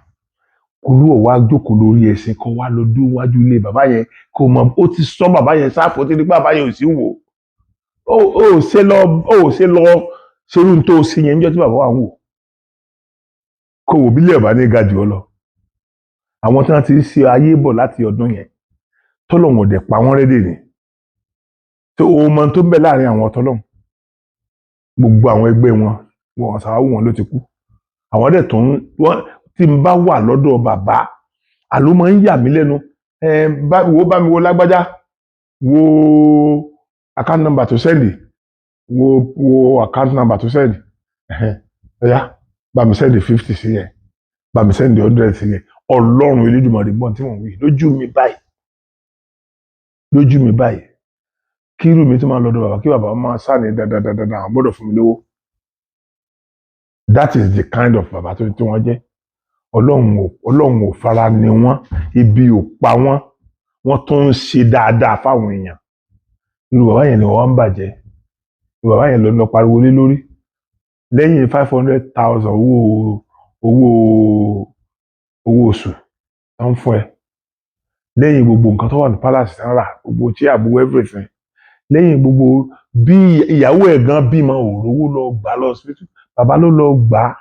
Olúwo wá jókòó lórí ẹṣin kan, wá lọ dúró wájú ilé bàbá yẹn, kò mọ ó ti sọ bàbá yẹn sáfò tí nípa bàbá yẹn ò sí wò ó. Ó ṣe lọ, ó ṣe lọ ṣerú tó ṣe yẹn níjọ́ tí bàbá wa ń wò kó wò bílẹ̀ ọ̀bá ní ga jù ọ lọ. Àwọn tí wọ́n ti ń ṣe ayé bọ̀ láti ọdún yẹn, tọ́lọ́hun ò dẹ̀ pa wọ́n rédè ni tó o mọ tó ń bẹ láàrin àwọn ọ̀tọ́lọ́hun. Gbogbo àwọn ẹgbẹ́ wọn, wọn ṣàwáwò wọn ló ti kú. Àwọn dẹ̀ tó ń wọ́n tí n bá wà lọ́dọ̀ bàbá, àló máa ń yà mí lẹ́nu. Ẹ bá wo, bá mi wo lágbájá, wo account number tó send, wo wo account number tó send. Ẹ̀yà bá mi send 50 sí yẹn, bá mi send 100 sí yẹn. Ọlọ́run Elédùmarè gbọ́n tí wọ́n wí lójú mi báyìí, lójú mi báyìí. Kí irú mi tó máa lọ́dọ̀ bàbá, kí bàbá máa sáà ní dandandandan àwọn gbọ́dọ̀ fún mi lówó. That is the kind of bàbá tó tí wọ́n jẹ́. Ọlọ́run ò fara ni wọ́n, ibi ò pa wọ́n, wọ́n tún ń ṣe dáadáa fáwọn èèyàn. Irú bàbá yẹn ni wọ́n ń bàjẹ́. Irú bàbá yẹn ló ń lọ pariwo lé lórí lẹ́yìn 500,000 owó oṣù tó ń fún ẹ, lẹ́yìn gbogbo nǹkan tó wà ní palace tán rà, gbogbo chair, gbogbo everything, lẹ́yìn gbogbo bí ìyàwó ẹ̀ gan bímọ, òrówó lọ gbà lọ hospital, bàbá ló lọ gbà á.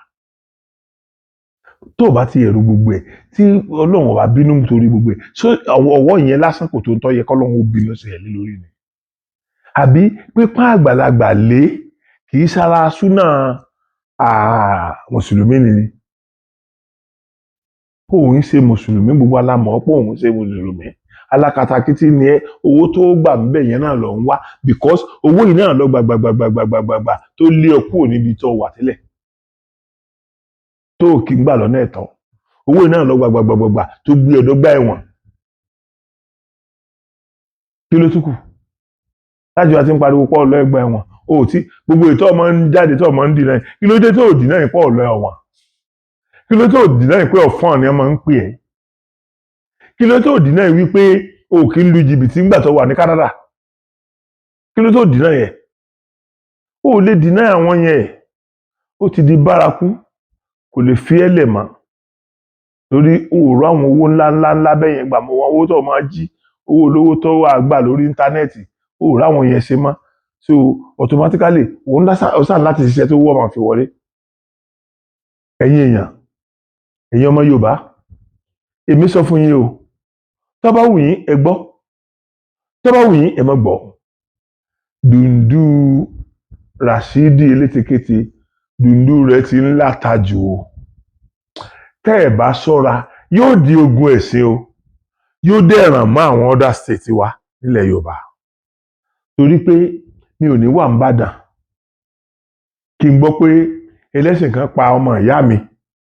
Tó o bá ti ẹ̀rù gbogbo ẹ̀ tí Ọlọ́run ọba bínú nítorí gbogbo ẹ̀, so ọwọ́ yẹn lásán kò tó ń tọ́ yẹ kọ́lọ́run ó bínú sí ẹ̀ lé lórí ni. Àbí pípọ́n àgbàlagbà lé kì í sára súnà mùsùlùmí ni. Òun ṣe mùsùlùmí, gbogbo alámọ̀ pé òun ṣe mùsùlùmí. Alákatakítí ni ẹ. Owó tó gbà ń bẹ̀ yẹn náà lọ ń wá, because owó yìí náà lọ gbàgbàgbàgbàgbàgbà tó lé ọ kúrò níbi tó wà tẹ́lẹ̀ tó kì í gbà lọ́nà ẹ̀tọ́. Owó yìí náà lọ gbàgbàgbàgbà tó gbé ọ̀dọ́ gbà ẹ̀wọ̀n. Kí ló tún kù láti wá tí ń pariwo pọ̀ lọ ẹgbà ẹ̀wọ̀n o? Tí gbogbo ètò ọmọ ń jáde tó ọmọ ń dì náà, kí ló dé tó dì náà pọ̀ lọ ẹ̀wọ̀n? Kí ló tó dì náà pé ọ̀fọ́n ni wọ́n máa ń pè ẹ́? Kí ló tó dì náà wípé o kì í lu jìbìtì ńgbà tó wà ní Canada? Kí ló tó dì náà yẹn? O ò lè dì náà àwọn yẹn. Ó ti di bárakú, kò lè fi ẹ́ lẹ̀ mọ́, torí òòrùn àwọn owó ńlá ńlá ńlá bẹ́ẹ̀ yẹn gbà mọ́ wọn. Owó tó máa jí, owó olówó tó wà gbà lórí íńtánẹ́ẹ̀tì, òòrùn àwọn yẹn ṣe mọ́. So automatically òun lásán láti ṣiṣẹ́ tó wọ́ máa fi wọlé. Ẹ̀yin èèyàn, ẹ̀yin ọmọ Yorùbá, èmi sọ fún yín o. Tó bá wù yín, ẹ gbọ́. Tó bá wù yín, ẹ má gbọ́. Dùndú Rashidi elétekéte, dùndú rẹ̀ ti ń látajù o. Tẹ́ ẹ̀ bá ṣọ́ra, yóò di ogun ẹ̀sìn o. Yóò dẹ̀ ràn mọ́ àwọn other state wa nílẹ̀ Yorùbá, torí pé mi ò ní wà ń bàdàn kí n gbọ́ pé ẹlẹ́sìn kan pa ọmọ ìyá mi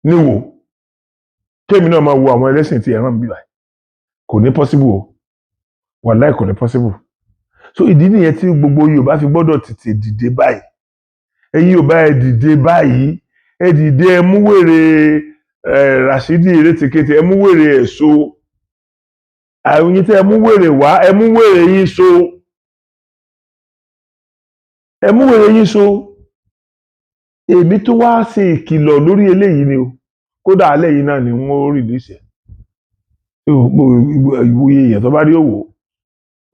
níwò, kémi náà máa wo àwọn ẹlẹ́sìn tí ẹ̀ràn mi báyìí. Kò ní possible o, wàláì, kò ní possible. So ìdí nìyẹn tí gbogbo Yorùbá fi gbọ́dọ̀ tètè dìde báyìí. Ẹ̀yin Yorùbá, ẹ dìde báyìí, ẹ dìde, ẹ mú wèrè ẹ Rashidi elétekéte, ẹ mú wèrè ẹ so. Àwọn yín tẹ́ ẹ mú wèrè wá, ẹ mú wèrè yín so, ẹ mú wèrè yín so. Èmi tó wá ṣe ìkìlọ̀ lórí eléyìí ni o. Kódà alẹ́ yìí náà ni wọ́n release ẹ̀. Ìwòye èèyàn tó bá rí òwò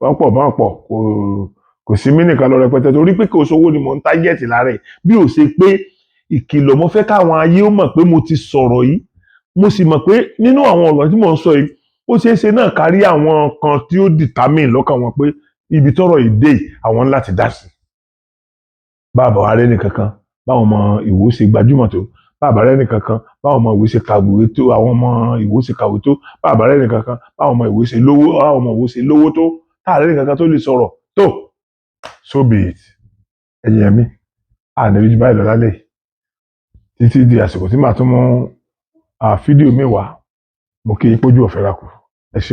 wọ́n pọ̀ bá pọ̀, kò sí mí nìkan lọ rẹpẹtẹ, torí pé kò sówó ni mò ń target lára ẹ̀. Bí ò ṣe pé ìkìlọ̀, mo fẹ́ káwọn ayé ó mọ̀ pé mo ti sọ̀rọ̀ yìí. Mo sì mọ̀ pé nínú àwọn ọ̀rọ̀ tí mò ń sọ yìí, ó ṣeé ṣe náà kárí àwọn kan tí ó determine lọ́kàn wọn pé ibi tọ́rọ̀ yìí dé, àwọn ń láti dá sí. Bàbá wa rẹ́ nìkankan, báwọn ọmọ Ìwó ṣe gbajúmọ̀ tó, bàbá rẹ́ nìkankan, báwọn ọmọ Ìwó ṣe kàwé tó, àwọn ọmọ Ìwó ṣe kàwé tó, bàbá rẹ́ nìkankan, báwọn ọmọ Ìwó ṣe lówó, báwọn ọmọ Ìwó ṣe lówó tó, táàrẹ́ nìkankan tó lè sọ̀rọ̀ tó, so be it. Ẹ̀yin ẹ̀mí àní rí ju báyìí lọ lálẹ́ yìí títí di àsìkò tí màá tún mú fídíò mi wá. Mo kí yín pójú ọ̀fẹ́ rà kù. Ẹ ṣé.